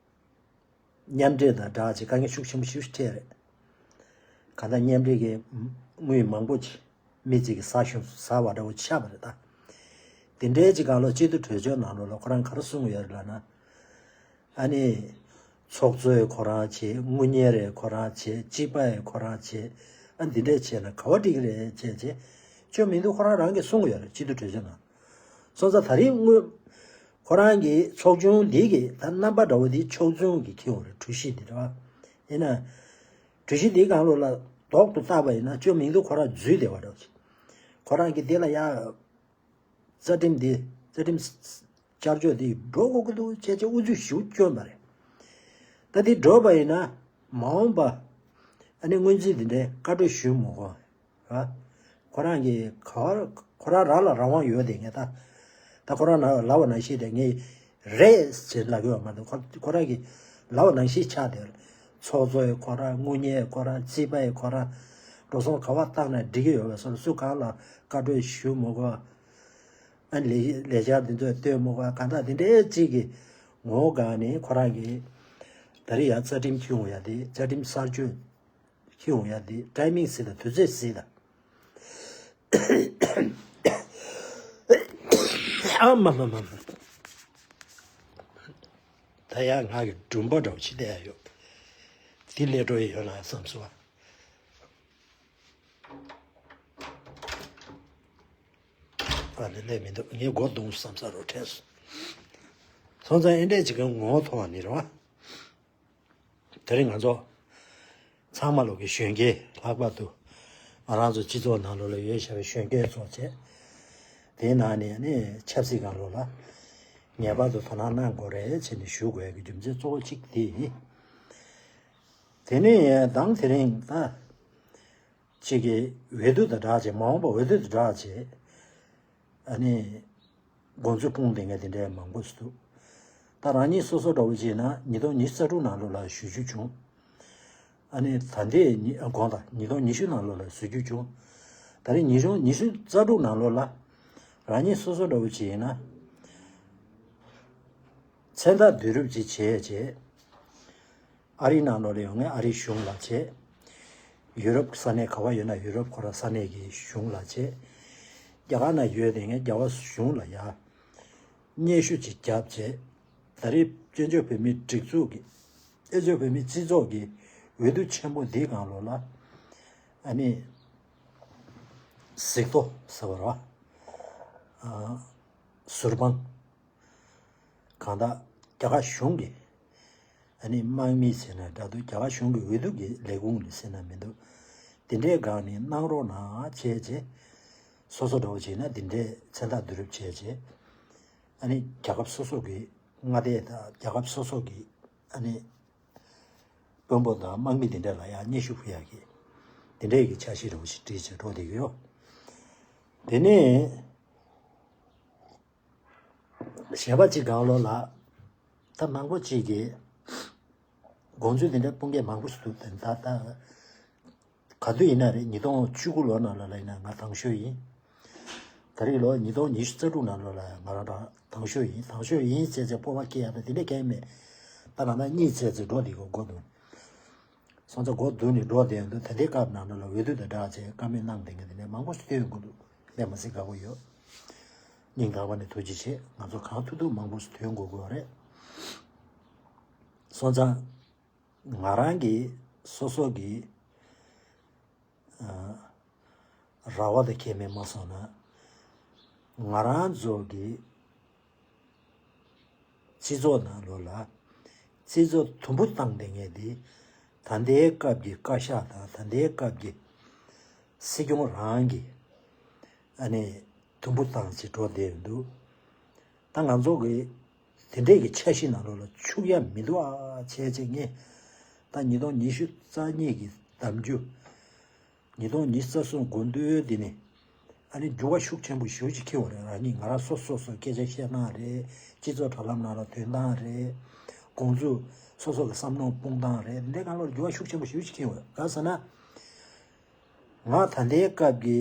མཉམ་འབྲེལ་དང་སྦྲགས་བྱས་དཀའ་ངལ་ཤུགས་ཆེན་པོ་ཞིག་འཕྲད་རེད། གང་ལྟར་མཉམ་འབྲེལ་གྱི་དངུལ་མང་པོ་ཅིག་མི་གཅིག་གིས་ཟ་ཤོང་ཟ་བ་འདྲ་བོ་ཆགས་པ་རེད་ད། དེ་འདྲའི་ཅིག་སྒང་ལ་སྤྱི་འཐུས་གྲོས་ཆོད་ནང་ལོགས་ལ་ཁོ་རང་ག་རེ་གསུངས་ཡོད་རེད་ལབ་ན། ཨ་ནི། ཚོགས་གཙོ་ཡི་ཁོ་རང་བྱེད། དངུལ་གཉེར་རེ་ཁོ་རང་བྱེད། སྤྱི་པ་ཡི་ཁོ་རང་བྱེད། ཨ་འདི་འདྲས་བྱས་ན་ག་བ་འགྲིག་གི་རེད་བྱས་བྱས། ཅོ་མིང་ཐུ་ཁོ་རང་རང་གིས་གསུང་གི་ཡོད་རེད་སྤྱི་འཐུས་གྲོས་ཆོད་ནང་། སོང་ཙང་ད་རེས་དངུལ། ཁོ་རང་གི་ཚོགས་ཆུང་འདི་གི་ད་རྣམ་པ་འདྲ་བོ་འདི་ཕྱོགས་མཚུངས་ཀྱི་ཁྱེར་ཡོང་རེད་གྲོས་གཞི་འདི་རེད་བ། ཡིན་ན། གྲོས་གཞི་འདིའི་སྒང་ལོགས་ལ་ལྡོག་ཏུ་བཏགས་པ་ཡིན་ན་ཅོ་མིང་ཐུ་ཁོ་རང་འཛུལ་བསྡད་པ་འདྲ་བོ་ཅིག་ཁོ་རང་གི་འདི་ལ་ཡ། རྩ་ཁྲིམས་འདི་རྩ་ཁྲིམས་བསྐྱར་བཅོས་འདི་འགྲོ་དགོས་ཀྱི་འདུག་བྱས་བྱས་ཨུ་ཚུགས་ཞེ་པོ་བསྐྱོན་པ་རེད། ད་འདི་འགྲོ་བ་ཡིན་ན་མ་འོངས་པ་ཨ་ནི་སྔོན་རྩིས་འདི་འདྲའི་བཀའ་འཁྲོལ་ཞུ་མི་དགོས་ར། ཁོ་རང་གི་ག་བར་ཁོ་རང་རང་ལ་རང་དབང་ཡོད་དེ་ངས་ད་ད་ཁོ་རང་ལ་ལབ་པ་ནང་བཞིན་དེ་ངས་རེད་ཟེར་ལབ་ཀྱི་ཡོད་མ་གཏོགས་ཁོ་ཁོ་རང་གི་ལབ་པ་ནང་བཞིན་ཆགས་བསྡད་རེད། ཚོགས་གཙོ་ཡི་ཁོ་རང་དངུལ་གཉེར་ཡི་ཁོ་རང་རྩིས་པ་ཡི་ཁོ་རང་འགྲོ་སོང་ག་བ་བཏང་ན་འགྲིག་གི་ཡོད་པ་སོགས་སུ་གང་ལ་བཀའ་འཁྲོལ་ཞུ་མི་དགོས། ཨ་ལས་ལས་འཆར་འདི་ཚོ་སྟོན་མི་དགོས་གང་ལྟར་འདི་འདྲའི་གཅིག་གི་ངོ་བོ་གང་ནས་ཁོ་རང་གིས་ད་རེས་ཡང་རྩ་ཁྲིམས་འཁྱེར་ཡོང་ཡ་དེ་རྩ་ཁྲིམས་གསར་བཅོས་འཁྱེར་ཡོང་ཡ་དེ་ཊའི་མིང་ཟིག་དང་དུས་ཚོད་ཟིག་དང་ཨ་མ་མ་མ་མ། ད་ཡང་ང་གི་སྒྲུང་པ་འདྲ་བོ་ཅིག་བལྟས་ཡ་ཡོད། དེ་ལས་འགྲོ་ཡི་ཡོད་ན་བསམ་སོང་བ། ཨ་ནི་ལས་མི་འདུག་ངས་མགོ་རྡུང་བསམ་ས་རོ་ཁྲེས་སོང་། སོང་ཙང་ཨེ་འདྲས་ཅིག་གི་ངོ་བོ་མཐོང་བ་ནི་རེད་བ། དེ་རིང་ང་ཚོ་ཚང་མ་ལོག་གི་གཞོན་སྐྱེས་ལྷག་པར་དུ་ང་རང་ཚོ་སྤྱི་ཚོགས་ནང་ལོགས་ལ་ཡོད་བཞག་པའི་གཞོན་སྐྱེས་ཚོ་བྱས། དེའི་ནང་ནས་ནི་ཆབ་སྲིད་སྒང་ལོགས་ལ་ངེས་པར་དུ་དོ་སྣང་གནང་དགོས་རེད་བྱས་ནས་ཞུ་དགོས་ཡ་གི་རྒྱུ་མཚན་གཙོ་བོ་གཅིག་དེ་ཡིན། དེ་ནས་མདང་དེ་རིང་ད་གཅིག་གི་འོས་བསྡུ་དང་སྦྲགས་བྱས་མ་འོངས་པ་འོས་བསྡུ་དང་སྦྲགས་བྱས། ཨ་ནི། དགོངས་ཚུལ་སྤུངས་བསྡད་མཁན་དེ་འདྲའི་མང་པོ་ཞིག་འདུག་ད་རང་ཉིད་སོ་སོ་འདྲ་བོ་བྱས་ན་ཉིས་སྟོང་ཉི་ཤུ་རྩ་དྲུག་ནང་ལོགས་ལ་ཞུ་རྒྱུ་བྱུང་། ཨ་ནི་ད་ལྟའི་ཉི་ཨ་དགོངས་དག་ཉིས་སྟོང་ཉི་ཤུ་ནང་ལོགས་ལ་ཞུ་རྒྱུ་བྱུང་། ད་རེས་ཉིས་སྟོང་ཉི་ཤུ་རྩ་དྲུག་ནང་ལོགས་ལ་རང་ཉིད་སོ་སོ་འདྲ་བོ་བྱས་ན་མཚན་རྟགས་བསྡུ་རུབ་ཅིག་བྱས་རྗེས། ཨ་རིའི་ནང་ལོགས་ལ་ཡོད་མཁན་ཨ་རིའི་གཞུང་ལ་བྱེད། ཡུ་རོབ་ས་གནས་ག་བ་ཡོད་ན་ཡུ་རོབ་ཁོ་རང་ས་གནས་ཀྱི་གཞུང་ལ་བྱེད། རྒྱ་གར་ན་ཡོད་དེ་ངས་རྒྱ་བ་གཞུང་ལ་ཡ། སྙན་ཞུ་ཅིག་བརྒྱབ་བྱས། ད་རེས་བཙན་བྱོལ་བོད་མིའི་སྒྲིག་འཛུགས་ཀྱི། བཙན་བྱོལ་བོད་མིའི་སྤྱི་ཚོགས་ཀྱི་འོས་བསྡུ་ཆེན་པོ་འདིའི་སྒང་ལོགས་ལ། ཨ་ནི། གཟིགས་རྟོག་ཟེར་བ་རེད་བ། ཨ། ཟུར་དཔང་། གང་ལྟར་རྒྱ་གར་གཞུང་གི་ཨ་ནི་དམག་མི་ཟེར་ན་འདྲ་འདུག་རྒྱ་གར་གཞུང་གི་འོས་བསྡུ་གི་ལས་ཁུངས་ནས་ཟེར་ན་མི་འདུག་དེ་འདྲའི་སྒང་ནས་གནང་རོགས་གནང་བྱས་རྗེས། སོ་སོ་འདྲ་བོ་བྱས་ན་དེ་འདྲའི་མཚན་རྟགས་བསྡུ་རུབ་བྱས་རྗེས། ཨ་ནི་རྒྱལ་ཁབ་སོ་སོ་གི་མངའ་སྡེ་དང་རྒྱལ་ཁབ་སོ་སོ་གི་ཨ་ནི་དཔོན་པོ་དང་དམག་མི་དེ་འདྲ་ལ་ཡང་སྙན་ཞུ་ཕུལ་ཡག་གི་དེ་འདྲའི་གི་འཆར་གཞི་འདྲ་བོ་ཞིག་བྲིས་བྱས་འགྲོ་བསྡད་ཀྱི་ཡོད། དེ་ནས། གཞན་པ་གཅིག་གང་ལོ་ལ། ད་མང་པོ་གཅིག་གིས། དགོངས་ཚུལ་འདི་འདྲ་སྤུངས་མཁན་མང་པོ་ཞིག་འདུག་ད་ད། ག་དུས་ཡིན་ན་རེད་ཉིས་སྟོང་བཅུ་དགུ་ལོ་ནང་ལོགས་ལ་ཡིན་ན་ང་དང་ཤོས་ཡིན། ད་རེས་ལོ་ཉིས་སྟོང་ཉི་ཤུ་རྩ་དྲུག་ནང་ལོགས་ལ་ང་རང་རང་དང་ཤོས་ཡིན་དང་ཤོས་ཡིན་ཟེར་ཟེར་སྤོབས་པ་སྐྱེ་ཡག་ད་འདི་འདྲ་གང་ཡང་མེད། ད་ང་ད་གཉིད་ཚད་ཚད་འགྲོ་དེ་གོ་སྒོ་འདུག་སོང་ཙང་སྒོ་བསྡུས་ནས་འགྲོ་བསྡད་ཡོང་དུས། ད་ལྟའི་སྐབས་ནང་ལོགས་ལ་འོས་བསྡུ་དང་སྦྲགས་བྱས་བཀའ་མོལ་གནང་བསྡད་མཁན་དེ་ནས་མང་པོ་ཞིག་ཐོན་ཡོང་གི་འདུག་ལས་མ་ཟིན་དགའ་པོ་ཡོད། སྙིང་ཐག་པ་ནས་ཐུགས་རྗེ་ཆེ། ང་ཚོ་གང་ཐུབ་ཐུབ་མང་པོ་ཞིག་ཐོན་དགོས་ཀྱི་ཡོད་རེད། སོང་ཙང་ང་རང་གིས་སོ་སོ་གི་ར་བ་དང་ཁྱད་མེད་མ་སོང་ན། ང་རང་ཚོ་གི་སྤྱི་ཚོགས་ནང་ལོགས་ལ་སྤྱི་ཚོགས་དུམ་བུ་བཏང་བསྡད་མཁན་དེ། ད་ལྟའི་སྐབས་ཀྱི་བཀའ་ཤག་དང་ད་ལྟའི་སྐབས་ཀྱི་སྲིད་སྐྱོང་རང་གི་ཨ་ནི་དུམ་བུ་བཏང་ཅིག་འགྲོ་བསྡད་ཡོད་འདུག་ད་ང་ཚོ་གི་དེ་འདྲས་ཀྱི་འཆར་གཞི་ནང་ལོགས་ལ་ཆུག་ཡ་མི་འདུག་ཨ། བྱས་ཙང་ངས་ད་ཉིས་སྟོང་ཉི་ཤུ་རྩ་གཉིས་ཀྱི་གདམ་རྒྱུ། ཉིས་སྟོང་ཉི་ཤུ་རྩ་གསུམ་འགོ་འདུས་དེ་ནས་ཨ་ནི་འགྱུར་བ་ཤུགས་ཆེན་པོ་ཞེ་པོ་ཅིག་འཁྱེར་བ་རེད། རང་ཉིད་ང་རང་སོ་སོ་སོ་སྐད་ཆ་བཤད་སྟངས་རེད། སྤྱི་ཚོགས་དྲ་ལམ་ནང་ལ་ཐོན་སྟངས་རེད། དགོངས་ཚུལ་སོ་སོ་གི་བསམ་མནོ་སྤུངས་སྟངས་རེད། འདི་གང་ལོར་འགྱུར་བ་ཤུགས་ཆེན་པོ་ཞེ་པོ་ཅིག་འཁྱེར་བ་རེད། ག་ཟེར་ན། ང་ད་ལྟའི་སྐབས་ཀྱི་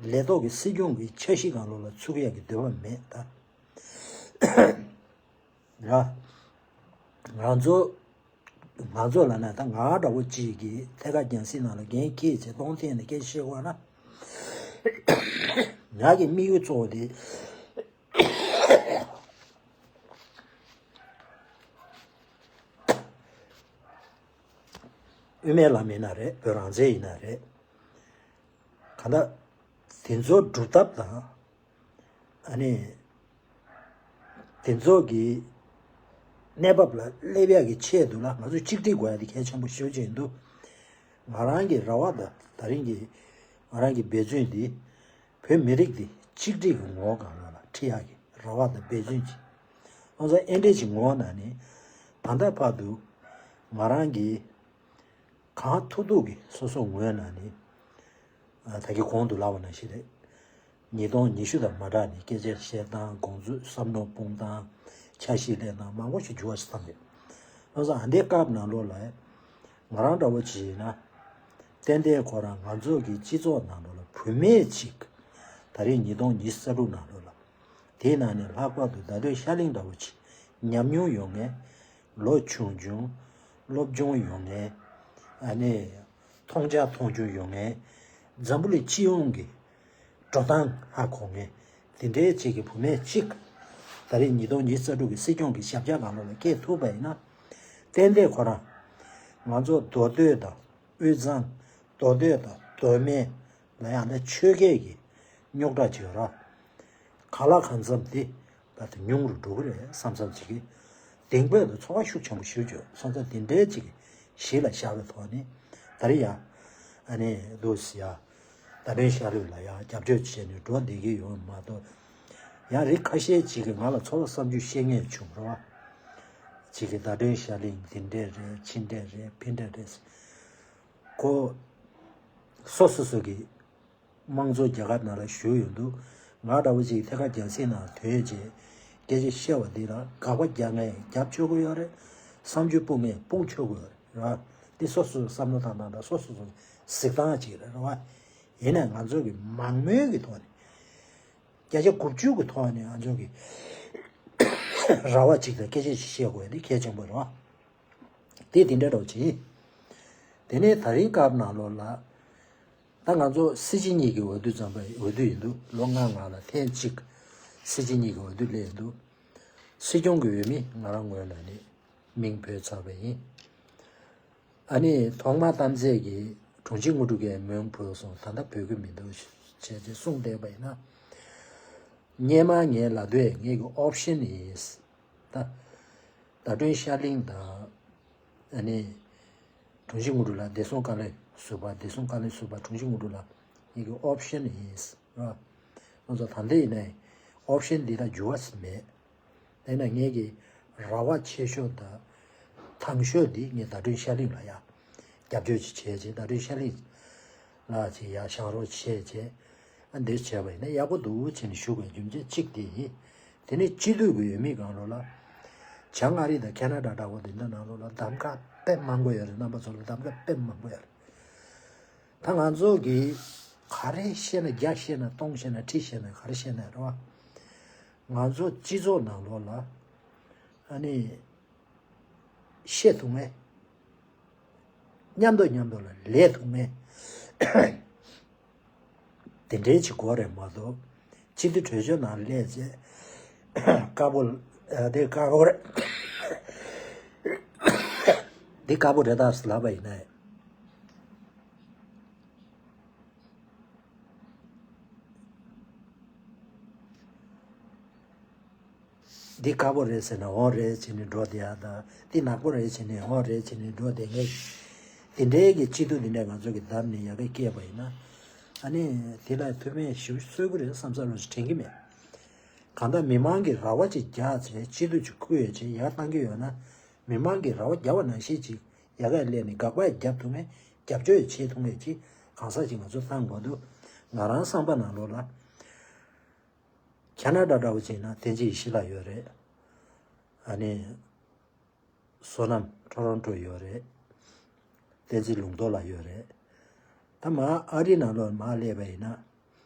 ལས་ཐོག་གི་སྲིད་སྐྱོང་གི་འཆར་གཞི་སྒང་ལོགས་ལ་ཚུགས་ཡག་གི་འདོད་པ་མེད་ད། ར། ང་ཚོ་ང་ཚོ་ལ་ན་ད་ང་འདྲ་བོ་གཅིག་གིས་ཐད་ཀར་རྒྱང་སྲིང་ནང་ལ་འགན་འཁྱེར་བྱས་གཏོང་ཐེངས་ནས་སྐད་ཆ་བཤད་དགོས་ན། ང་གི་དམིགས་ཡུལ་གཙོ་བོ་དེ། དབུ་མའི་ལམ་ཡིན་ན་རེད། བོད་རང་བཙན་ཡིན་ན་རེད། གང་ལྟར་དེ་ཚོ་སྒྲུབ་ཐབས་དང་། ཨ་ནི་དེ་ཚོ་གི་གནས་བབ་ལ་སླེབས་ཡག་གི་ཆེད་དུ་ལ་ང་ཚོས་གཅིག་སྒྲིལ་དགོས་ཡ་དེ་གལ་ཆེན་པོ་ཞེ་པོ་ཅིག་འདུག་ང་རང་གི་རེ་བ་དང་ད་རིང་གི་ང་རང་གི་འབད་བརྩོན་འདི་བོད་མི་རིགས་འདི་གཅིག་སྒྲིལ་གྱི་ངོ་བོ་སྒང་ལ་ཁྲིད་ཡག་གི་རེ་བ་དང་འབད་བརྩོན་ཅིག་ཁོང་ཚོ་ཨེ་འདྲས་ཅིག་ངོ་ན་ནི། ད་ལྟ་བར་དུ་ང་རང་གིས་གང་ཐུབ་ཐུབ་ཀྱིས་སོ་སོ་ངོས་ན་ནི། ཨ། ད་གིན་གོང་དུ་ལབ་པ་ནང་བཞིན་རེད། ཉིས་སྟོང་ཉི་ཤུ་དང་མ་སྦྲགས་ནས་སྐད་ཆ་བཤད་སྟངས། དགོངས་ཚུལ་བསམ་བློ་སྤུངས་སྟངས། འཆར་གཞི་ལེན་སྟངས། མང་པོ་ཞིག་འགྱུར་བ་ཞིག་བཏང་ཡོད། ལྷག་པར་དུ་ཨ་འདའི་སྐབས་ནང་ལོགས་ལ་ང་རང་འདྲ་བོ་ཅིག་ཡིན་ན། ཏན་ཏན་ཁོ་རང་ང་ཚོ་གི་སྤྱི་ཚོགས་ནང་ལོགས་ལ་བུད་མེད་ཅིག་ད་རེས་ཉིས་སྟོང་ཉི་ཤུ་རྩ་དྲུག་ནང་ལོགས་ལ། དེའི་ནང་ནས་ལྷག་པར་དུ་ཟླ་སྒྲོན་ཤར་གླིང་འདྲ་བོ་ཅིག་ཉམས་མྱོང་ཡོད་མཁན། ལོ་ཆུང་ཆུང་། སློབ་སྦྱོང་ཡོད་མཁན། ཨ་ནི་མཐོང་རྒྱ་མཐོང་ཆུང་ཡོད་མཁན། འཛམ་བུ་གླིང་སྤྱི་ཡོངས་ཀྱི་འགྲོ་སྟངས་ཧ་གོ་མཁན། དེ་འདྲའི་ཅིག་གི་བུད་མེད་ཅིག་ད་རེས་ཉིས་སྟོང་ཉི་ཤུ་རྩ་དྲུག་གི་སྲིད་སྐྱོང་གི་ཞབས་བཀྱག་སྒང་ལོགས་ལ་སྐྱེལ་ཐུབ་པ་ཡིན་ན། ཏན་ཏན་ཁོ་རང་ང་ཚོ་མདོ་སྟོད་དང་། དབུས་གཙང་། མདོ་སྟོད་དང་མདོ་སྨད་ལ་ཡང་ད་ཆོས་སྐད་ཀྱི་རྙོག་དྲ་ཅིག་ཡོད་ར། གང་ལ་གང་འཚམ་དེ་ད་དེ་ཉུང་རུ་འགྲོ་གི་རེད་བསམ་བསམ་ཅིག་གིས། གདེང་སྤོབས་དང་ཚོར་བ་ཤུགས་ཆེན་པོ་ཞིག་བྱུང་སོང་ཙང་། དེ་འདྲའི་ཅིག་གཞི་ལ་བཞག་པའི་ཐོག་ནས་ད་རེས་ཡ། ཨ་ནི་འདུག་སེ་ཡ། ཟླ་སྒྲོན་ཤར་གླིང་ལ་ཡ་རྒྱབ་སྐྱོར་བྱས་ནས་འགྲོ་བསྡད་ཀྱི་ཡོད་མ་གཏོགས། ཡང་རིགས་ཁ་ཤས་ཅིག་གིས་ང་ལ་ཚོར་བ་བསམ་ཚུལ་བཤད་མཁན་བྱུང་ར་བ། ཅིག་གིས་ཟླ་སྒྲོན་ཤར་གླིང་འདི་འདྲས་རེད། ཕྱི་འདྲས་རེད། ཕི་འདྲས་རེད། ཁོ་སོ་སོ་སོ་གི་དམངས་གཙོ་རྒྱལ་ཁབ་ནང་ལ་བཞུགས་ཡོད་འདུག་ང་འདྲ་བོ་ཅིག་ཐད་ཀར་རྒྱང་སྲིང་ནང་ཐོན་བྱས་སྐད་ཆ་བཤད་པ་འདི་ལ་དགག་པ་རྒྱག་མཁན་རྒྱབ་ཆོག་གི་ཡོད་རེད། བསམ་ཚུལ་སྤུངས་མཁན་སྤུངས་ཆོག་གི་ཡོད་རེད་བ། འདི་སོ་སོའི་བསམ་བློ་བཏང་སྟངས་དང་སོ་སོ་སོའི་གཟིགས་སྟངས་ཅིག་རེད་བ། ཡིན་ནའི་ང་ཚོ་གི་མང་མོས་ཀྱི་ཐོག་ནས། བརྒྱ་ཆ་དགུ་བཅུ་གི་ཐོག་ནས་ང་ཚོ་གི་རེ་བ་གཅིག་དང་སྐད་ཆ་ཞིག་བཤད་དགོས་ཡ་འདི་གལ་ཆེན་པོ་རེད་བ། དེ་དེ་འདྲ་འདྲ་བོ་ཅིག་དེ་ནས་ད་རིང་སྐབས་ནང་ལོགས་ལ། ད་ང་ཚོ་སྲིད་སྤྱི་གཉིས་ཀྱི་འོས་བསྡུ་བརྩམས་པའི་འོས་བསྡུ་ཡིན་འདུག་ལོ་ལྔ་ལྔ་ལ་ཐེངས་གཅིག་སྲིད་སྤྱི་གཉིས་ཀྱི་འོས་བསྡུ་སླེབས་ཡིན་འདུག་སྲིད་སྐྱོང་གི་འོས་མི་ང་རང་ངོས་ནས་ནི་མིང་བོས་ཚར་བ་ཡིན། ཨ་ནི་ཐོག་མར་གཏམ་ཚེ་གིས་དྲུང་ཆེ་དངོས་གྲུབ་ཀྱིས་མིང་བོས་སོང་། ད་ལྟ་བོས་ཀྱི་མི་འདུག་བྱས་ཅེས་གསུངས་བསྡད་པ་ཡིན་ན། སྔོན་མ་ངའི་ལབ་དུས་ངའི་གི་ཨོབ་ཤན་ཡིན། ད་ཟླ་སྒྲོན་ཤར་གླིང་དང་། ཨ་ནི་དྲུང་ཆེ་དངོས་གྲུབ་ལགས། བདེ་སྲུང་བཀའ་བློན་ཟུར་པ། བདེ་སྲུང་བཀའ་བློན་ཟུར་པ་དྲུང་ཆེ་དངོས་གྲུབ་ལགས་ངའི་གི་ཨོབ་ཤན་ཡིན། ར། ང་ཚོ་ད་ལྟ་ཡིན་ནའི་ཨོབ་ཤན་འདི་ལ་འགྱུར་བ་མེད། དེས་ན་ངེད་ཀྱི་རེ་བ་ཆེ་ཤོས་དང་དང་ཤོས་འདི་ངས་ཟླ་སྒྲོན་ཤར་གླིང་ལ་ཡ་རྒྱབ་སྐྱོར་ཅིག་བྱས་བྱས། ཟླ་སྒྲོན་ཤར་གླིང་ལ་ཅིག་ཡ་བཞེངས་རོགས་བྱས་བྱས། ཨ་འདིར་བྱས་པ་ཡིན་ན་ཡག་པོ་འདུག་བྱས་ནས་ཞུ་དགོས་རྒྱུ་མཚན་གཅིག་དེ་ཡིན། དེ་ནས་སྤྱི་འཐུས་ཀྱི་འོས་མི་སྒང་ལོགས་ལ། བྱང་ཨ་རི་དང་ཁེ་ན་ཌ་འདྲ་བོ་དེ་འདྲ་ནང་ལོགས་ལ་གདམ་ག་དཔེ་མང་པོ་ཡོད་རེད། རྣམ་པ་ཚོ་ལ་གདམ་ག་དཔེ་མང་པོ་ཡོད་རེད། ད་ང་ཚོ་གིས་ག་རེ་བཤད་ན། བརྒྱ་བཤད་ན། སྟོང་བཤད་ན། ཁྲི་བཤད་ན། ག་རེ་བཤད་ན་རེད་བ། ང་ཚོ་སྤྱི་ཚོགས་ནང་ལོགས་ལ་ཨ་ནི་ བཤད་ཐུབ་ངེས། མཉམ་དུ་མཉམ་དུ་ལ་ལས་ཐུབ་ངེས། དེ་འདྲའི་ཅིག་དགོས་རེད་མ་གཏོགས། སྤྱི་འཐུས་གྲོས་ཆོད་ནང་སླེབས་རྗེས། དཀར་པོ། ཨ། དེ་དཀར་པོ་རེད། འདི་དཀར་པོ་རེད་ད་ལབ་པ་ཡིན་ན། འདི་དཀར་པོ་རེད་ཟེར་ན་འོང་རེད་བྱས་ནས་འགྲོ་བསྡད་ཡ་དང་། འདི་ནག་པོ་རེད་བྱས་ནས་འོང་རེད་བྱས་ནས་འགྲོ་བསྡད་མཁན། དེ་འདྲའི་གི་སྤྱི་འཐུས་འདི་འདྲ་ང་ཚོ་གི་བདམས་ནས་ཡ་གི་བསྐྱལ་བ་ཡིན་ན། ཨ་ནི་དེ་ལ་ཐུགས་ཕན་ཞེ་པོ་གསོས་ཀྱི་རེད་བསམ་ས་རུ་དྲན་གྱི་མེད། གང་ལྟར་མི་མང་གི་རེ་བ་ཅིག་རྒྱག་ཚེ་སྤྱི་འཐུས་ཅིག་བསྐོས་ཡོད་ཅེས་ཡར་བཏང་གི་ཡོད་ན། མི་མང་གི་རེ་བ་རྒྱབ་པ་ནང་བཞིན་ཅིག་ཡ་ག་སླེབས་ནས་དགག་པ་རྒྱབ་ཐུབ་མཁན། རྒྱབ་སྐྱོར་བྱེད་ཐུབ་མཁན་ཅིག་གང་ཟག་ཅིག་ང་ཚོ་བཏང་དགོས་འདུག་ང་རང་བསམ་པ་ནང་ལོགས་ལ། ཁ་ན་ཌ་འདྲ་བོ་བྱས་ན་བསྟན་འཛིན་ཡེ་ཤེས་ལགས་ཡོད་རེད། ཨ་ནི་བསོད་ནམས་ཊོ་རོན་ཊོ་ཡོད་རེད། བསྟན་འཛིན་ལུང་རྟོགས་ལགས་ཡོད་རེད། ད་མར་ཨ་རི་ནང་ལོགས་མར་སླེབས་པ་ཡིན་ན།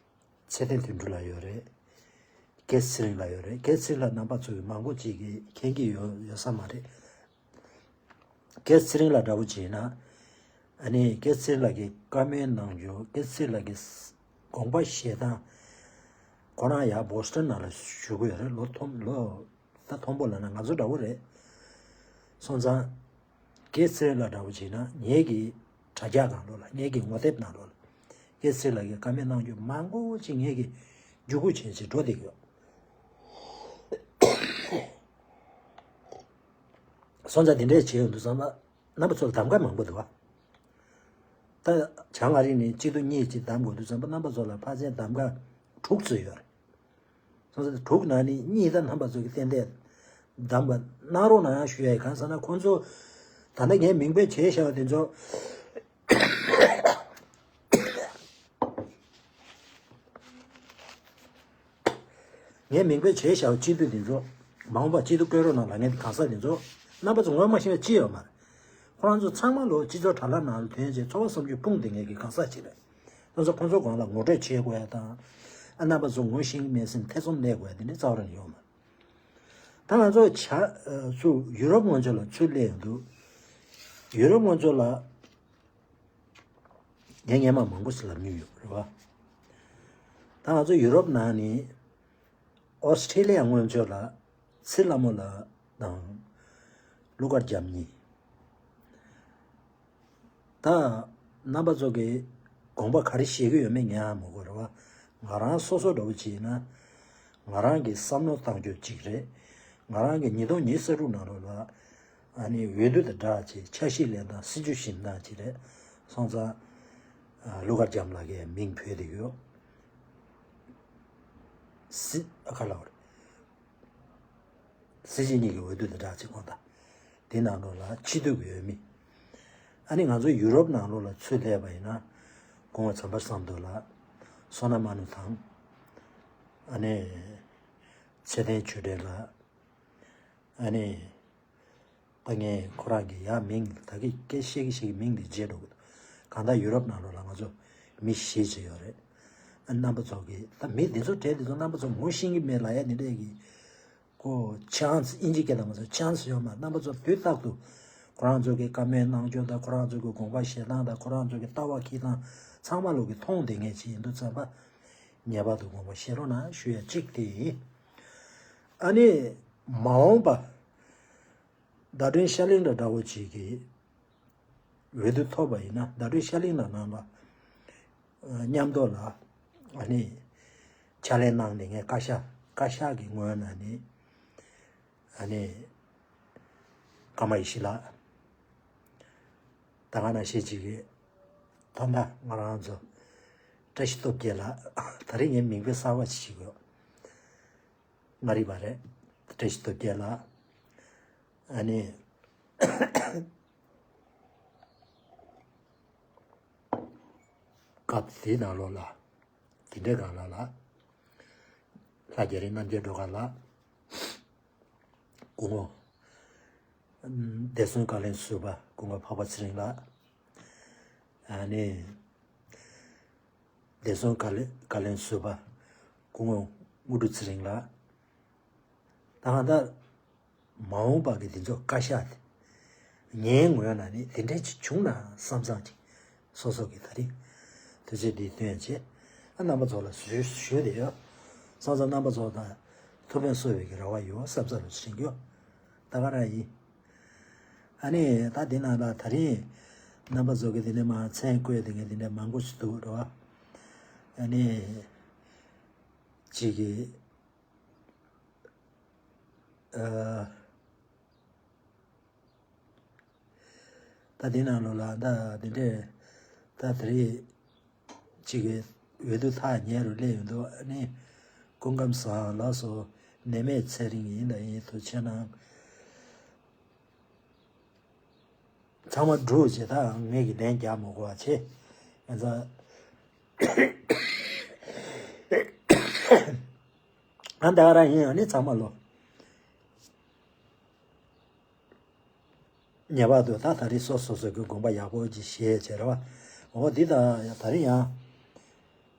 ཚེ་བརྟན་དོན་གྲུབ་ལགས་ཡོད་རེད། རྒྱལ་ཚེ་རིང་ལགས་ཡོད་རེད། རྒྱལ་ཚེ་རིང་ལགས་རྣམ་པ་ཚོ་གི་མང་པོ་ཅིག་གིས་མཁྱེན་གྱི་ཡོད་ཡོད་ས་མ་རེད། རྒྱལ་ཚེ་རིང་ལགས་འདྲ་བོ་བྱས་ན། ཨ་ནི་རྒྱལ་ཚེ་རིང་ལགས་ཀྱི་བཀའ་མོལ་གནང་རྒྱུ། རྒྱལ་ཚེ་རིང་ལགས་ཀྱི་དགོངས་པ་བཞེས་སྟངས། ཁོ་རང་ཡར་བོ་སི་ཊོན་ནང་ལ་བཞུགས་ཀྱི་ཡོད་རེད། ལོ་མཐོ་ལོ། ད་མཐོན་པོ་ལབ་ན་ང་ཚོ་འདྲ་བོ་རེད། སོང་ཙང་། རྒྱལ་ཚེ་རིང་ལགས་འདྲ་བོ་བྱས་ན་ངེད་ཀྱི་དྲ་རྒྱ་སྒང་ལོགས་ལ། ངེད་ཀྱི་ངོ་དེབ་ནང་ལོགས་ལ། རྒྱལ་ཚེ་རིང་ལགས་ཀྱི་བཀའ་མོལ་གནང་རྒྱུ་མང་པོ་ཅིག་ངེད་ཀྱིས་བརྒྱུད་སྐུར་བྱས་བྱས་འགྲོ་བསྡད་ཀྱི་ཡོད། སོང་ཙང་དེ་འདྲས་བྱས་ཡོང་དུས་ཙམ་པ། རྣམ་པ་ཚོ་ལ་གདམ་ག་མང་པོ་འདུག་བ། ད་བྱང་ཨ་རི་ནས་སྤྱི་འཐུས་གཉིས་ཅིག་གདམ་དགོས་དུས་ཙམ་པ། རྣམ་པ་ཚོ་ལ་ཕལ་ཆེར་གདམ་ག་དྲུག་ཙམ་ཡོད་རེད། སོང་ཙང་དྲུག་ནང་ནས་གཉིས་ད་རྣམ་པ་ཚོ་གིས་ཏན་ཏན་གདམ་ག་གནང་རོགས་གནང་ཞུ་ཡ་ཡིན། གང་ཟེར་ན་ཁོང་ཚོ་ད་ལྟ་ངས་མིང་དཔེ་བྱས་བཞག་པ་དེ་ཚོ། ངས་མིང་དཔེ་བྱས་བཞག་པའི་སྤྱི་འཐུས་འདི་ཚོ། མ་འོངས་པར་སྤྱི་འཐུས་བསྐོ་རོགས་གནང་ལབ་མཁན་གྱི་གང་ཟག་འདི་ཚོ། རྣམ་པ་ཚོ་ངོ་མ་ཤེས་པ་ཅི་ཡོད་མ་རེད། ཁོ་རང་ཚོ་ཚང་མ་ལོ་སྤྱི་ཚོགས་དྲ་ལམ་ནང་ལ་ཐོན་བྱས་འཚོ་བ་བསམ་རྒྱུ་སྤུངས་བསྡད་མཁན་གྱི་གང་ཟག་ཅིག་རེད། ཁོ་ཚོ་ཁོ་ཚོ་སྒང་ལ་ངོ་སྤྲོད་བྱེད་དགོས་ཡ་དང་། ཨ། རྣམ་པ་ཚོ་ངོ་ཤེས་ཀྱི་མེད་ཟེར་ནས་ཐེ་ཚོམ་གནས་དགོས་ཡ་དེ་འདྲ་རྩ་བ་རང་ཡོད་མ་རེད། ད་ང་ཚོ་བྱ་ཚུར་ཡུ་རོབ་སྔོན་ཆད་ལ་ཚུར་སླེབས་ཡོང་དུས། ཡུ་རོབ་སྔོན་ཆད་ལ། ངས་སྔན་མ་མང་པོ་ཞིག་ལབ་མྱོང་ཡོད་རེད་བ། ད་ང་ཚོ་ཡུ་རོབ་ནང་ནས་ཨོ་སི་ཁྲེ་ལི་ཡ་སྔོན་ཆད་ལ་ཚེ་ལྷ་མོ་ལགས་དང་ཀླུ་མཁར་རྒྱལ་གཉིས། ད་རྣམ་པ་ཚོ་གི་དགོངས་པ་ག་རེ་བཞེས་ཀྱི་ཡོད་མེད་ངས་ཧ་མ་གོ་རེད་བ། ང་རང་སོ་སོ་འདྲ་བོ་བྱས་ན། ང་རང་གི་བསམ་བློ་བཏང་རྒྱུ་གཅིག་རེད། ང་རང་གི་ཉིས་སྟོང་ཉི་ཤུ་རྩ་དྲུག་ནང་ལོགས་ལ། ཨ་ནི་འོས་བསྡུ་དང་སྦྲགས་བྱས་འཆར་གཞི་ལེན་སྟངས། སྲིད་ཇུས་ཞིབ་འདང་ཅིག་རེད། སོང་ཙང་། ཨ། ཀླུ་མཁར་རྒྱལ་ལགས་ཀྱི་མིང་བོས་བསྡད་ཡོད། སྲིད། ཨ། ག་ལབ་དགོས་རེད། སྲིད་སྤྱི་གཉིས་ཀྱི་འོས་བསྡུ་དང་སྦྲགས་བྱས་དགོངས་དག་དེ་ནང་ལོགས་ལ་སྤྱི་འཐུས་ཀྱི་འོས་མི། ཨ་ནི་ང་ཚོ་ཡུ་རོབ་ནང་ལོགས་ལ་ཚུར་སླེབས་པ་ཡིན་ན། སྐུ་ངོ་བྱམས་པ་བསམ་གྲུབ་ལགས། བསོད་ནམས་དམར་ནག་དང་། ཨ་ནི་ཚེ་བརྟན་ཆོས་སྒྲོན་ལགས། ཨ་ནི། ད་ངས་ཁོ་རང་གི་ཡ་མིང་ད་གི་སྐད་བཤད་ཀྱི་བཤད་ཀྱི་མིང་འདི་བརྗེད་འགྲོ་གི་འདུག་གང་ལྟར་ཡུ་རོབ་ནང་ལོགས་ལ་ང་ཚོ་མི་བཞི་ཅིག་ཡོད་རེད། ཨ། རྣམ་པ་ཚོ་གི་ད་མི་འདི་ཚོ་གྲས་འདི་ཚོ་རྣམ་པ་ཚོ་ངོ་ཤེས་ཀྱི་མེད་ལབ་ཡ་འདི་འདྲས་ཀྱི་ཀོ་ཆན་སི། ཨིན་ཇི་སྐད་ལ་མ་སོང་། ཆན་སི་ཡོད་མ་རེད། རྣམ་པ་ཚོ་དུས་རྟག་ཏུ་ཁོ་རང་ཚོ་གི་བཀའ་མོལ་གནང་སྐྱོར་དང་། ཁོ་རང་ཚོ་གི་དགོངས་པ་བཞེས་སྟངས་དང་། ཁོ་རང་ཚོ་གི་ལྟ་བ་འཁྱེར་སྟངས་ཚང་མ་ལོག་གི་མཐོང་བསྡད་མཁན་ཅིག་ཡིན་དུས་ཙམ་པ། ངེས་པར་དུ་དགོངས་པ་བཞེས་རོགས་གནང་ཞུ་ཡ་གཅིག་དེ་ཡིན། ཨ་ནི་མ་འོངས་པ། ཟླ་སྒྲོན་ཤར་གླིང་དང་འདྲ་བོ་ཅིག་གིས་འོས་བསྡུ་ཐོབ་པ་ཡིན་ན། ཟླ་སྒྲོན་ཤར་གླིང་དང་ནང་ལ་མཉམ་དུ་ལ། ཨ་ནི་ཕྱག་ལས་གནང་ནས། ངས་བཀའ་ཤག་བཀའ་ཤག་གི་ངོས་ནས་ནི། ཨ་ནི་ཀརྨ་ཡེ་ཤེས་ལགས། ད་ག་ནང་བཞིན་ཅིག་གིས་ད་ལྟ་ང་རང་ཚོ་བཀྲ་ཤིས་སྟོབས་རྒྱལ་ལགས། ད་རེས་ངས་མིང་དཔེ་གསར་པ་ཞིག་ཞུ་གི་ཡོད། མངའ་རིས་པ་རེད། བཀྲ་ཤིས་སྟོབས་རྒྱལ་ལགས། ཨ་ནི་སྐབས་དེའི་ནང་ལོགས་ལ། དེ་འདྲའི་སྒང་ལ་ལ། ལྷ་རྒྱ་རི་རྣམ་རྒྱལ་སྒྲོལ་དཀར་ལགས། སྐུ་ངོ་། ཨམ། བདེ་སྲུང་བཀའ་བློན་ཟུར་པ་སྐུ་ངོ་འཕགས་པ་ཚེ་རིང་ལགས། ཨ་ནི་བདེ་སྲུང་བཀའ་བློན། བཀའ་བློན་ཟུར་པ་སྐུ་ངོ་དངོས་གྲུབ་ཚེ་རིང་ལགས། ད་གང་ལྟར་མ་འོངས་པ་གི་འདི་ཚོ་བཀའ་ཤག་དེ། ངའི་ངོས་ན་ནི་དེ་འདྲས་ཅིག་བྱུང་ན་བསམ་བསམ་ཅིག་སོ་སོ་གི་ད་རིང་དུས་ཚོད་འདི་སྟོན་བྱས། ཨ་རྣམ་པ་ཚོ་ལ་ཞུ་ཞུས་དེ་ཡོད། སོང་ཙང་རྣམ་པ་ཚོ་དང་ཐུགས་ཕན་གསོས་པའི་གི་རེ་བ་ཡོད་བསམ་བསམ་ཞིག་ཡོད། ད་ག་རང་ཡིན། ཨ་ནི་ད་དེ་ནང་ལ་ད་རིང་རྣམ་པ་ཚོ་གི་དེ་ནས་མ་མཚན་བཀོད་དེ་ངས་དེ་འདྲ་མང་པོ་ཞིག་འདུག་རེད་བ། ཨ་ནི་གཅིག་གི་ཨ། ད་དེ་ནང་ལོགས་ལ་ད་དེ་འདྲས་ད་དེ་རིང་གཅིག་གི་འོས་བསྡུ་ཐག་ཉེ་རུ་སླེབས་ཡོང་དུས་ཨ་ནི་སྐུ་ཁམས་བཟང་ལགས་སོ། ནད་མེད་ཚེ་རིང་ཡིན་ད་ཡིན་ཐུགས་ཆེ་གནང་། ཚང་མ་འགྲུབ་བྱས་ད་ངས་ཀྱི་ལན་རྒྱག་མ་དགོས་པ་བྱས། ཡིན་ཙང་ཨ་ད་ག་རང་ཡིན་ཨ་ནི་ཚང་མ་ལོ། ངེས་པར་དུ་ད་ད་རེས་སོ་སོ་སོ་གི་དགོངས་པ་ཡག་པོ་ཅིག་བཞེས་བྱས་རེད་བ། འོ་འདི་ད་ད་རེས་ཡང་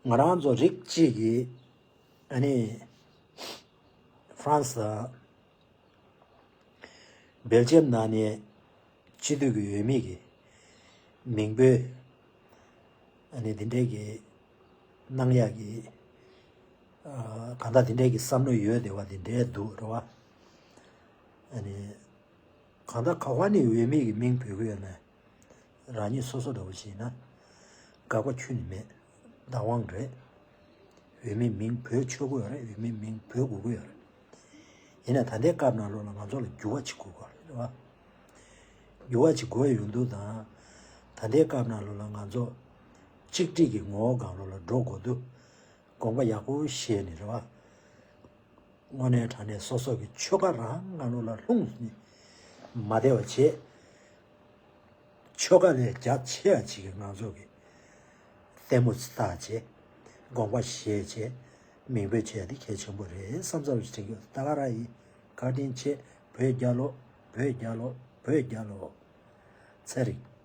ང་རང་ཚོ་རིགས་གཅིག་གིས་ཨ་ནི་ཧྥ་རན་སི་དང་སྦེལ་ཇམ་ནང་ནས་སྤྱི་འཐུས་ཀྱི་འོས་མི་གི་མིང་འབོད་ཨ་ནི་འདི་འདྲའི་གི་གནང་ཡག་གི་ཨ་གང་ལྟར་འདི་འདྲའི་གི་བསམ་བློ་ཡོད་བསྡད་པ་འདི་འདྲའི་འདུག་རེད་བ། ཨ་ནི། གང་ལྟར་ག་བ་ནས་འོས་མི་གི་མིང་འབོད་ཀྱི་ཡོད་ན། རང་ཉིད་སོ་སོ་འདྲ་བོ་ཞིག་ཡིན་ན། དགག་པ་ཁྱོན་ནས་མེད། བདག་དབང་རེད། འོས་མི་མིང་འབོད་ཆོག་གི་ཡོད་རེད། འོས་མི་མིང་འབོད་དགོས་ཀྱི་ཡོད་རེད། ཡིན་ན་ད་ལྟའི་སྐབས་ནང་ལོགས་ལ་ང་ཚོ་ལ་འགྱུར་བ་ཅིག་དགོས་ཀྱི་རེད་བ། འགྱུར་བ་ཅིག་དགོས་ཡོང་དུས་དང་། ད་ལྟའི་སྐབས་ནང་ལོགས་ལ་ང་ཚོ་གཅིག་སྒྲིལ་གྱི་ངོ་བོ་སྒང་ལོགས་ལ་འགྲོ་དགོས་དུས། དགོངས་པ་ཡག་པོ་བཞེས་ནས་རེད་བ། དངོས་གནས་དྲང་གནས་སོ་སོ་གི་ཆོལ་ཁ་རང་ངང་ལོགས་ལ་ལྷུང་ནས་མ་བསྡད་པ་བྱས། ཆོལ་ཁ་ལས་རྒྱ་ཆེ་བ་ཅིག་གི་ང་ཚོ་གི་ལྟད་མོ་ལྟ་བྱས། དགོངས་པ་བཞེས་བྱས། མིང་འབོད་བྱས་ཏེ་གལ་ཆེན་པོ་རེད་བསམ་བསམ་ཞིག་དྲན་གྱི་ཡོད། ད་ག་རང་ཡིན། བཀའ་དྲིན་ཆེ། བོད་རྒྱལ་ལོ། བོད་རྒྱལ་ལོ། བོད་རྒྱལ་ལོ། ཚེ་རིང་།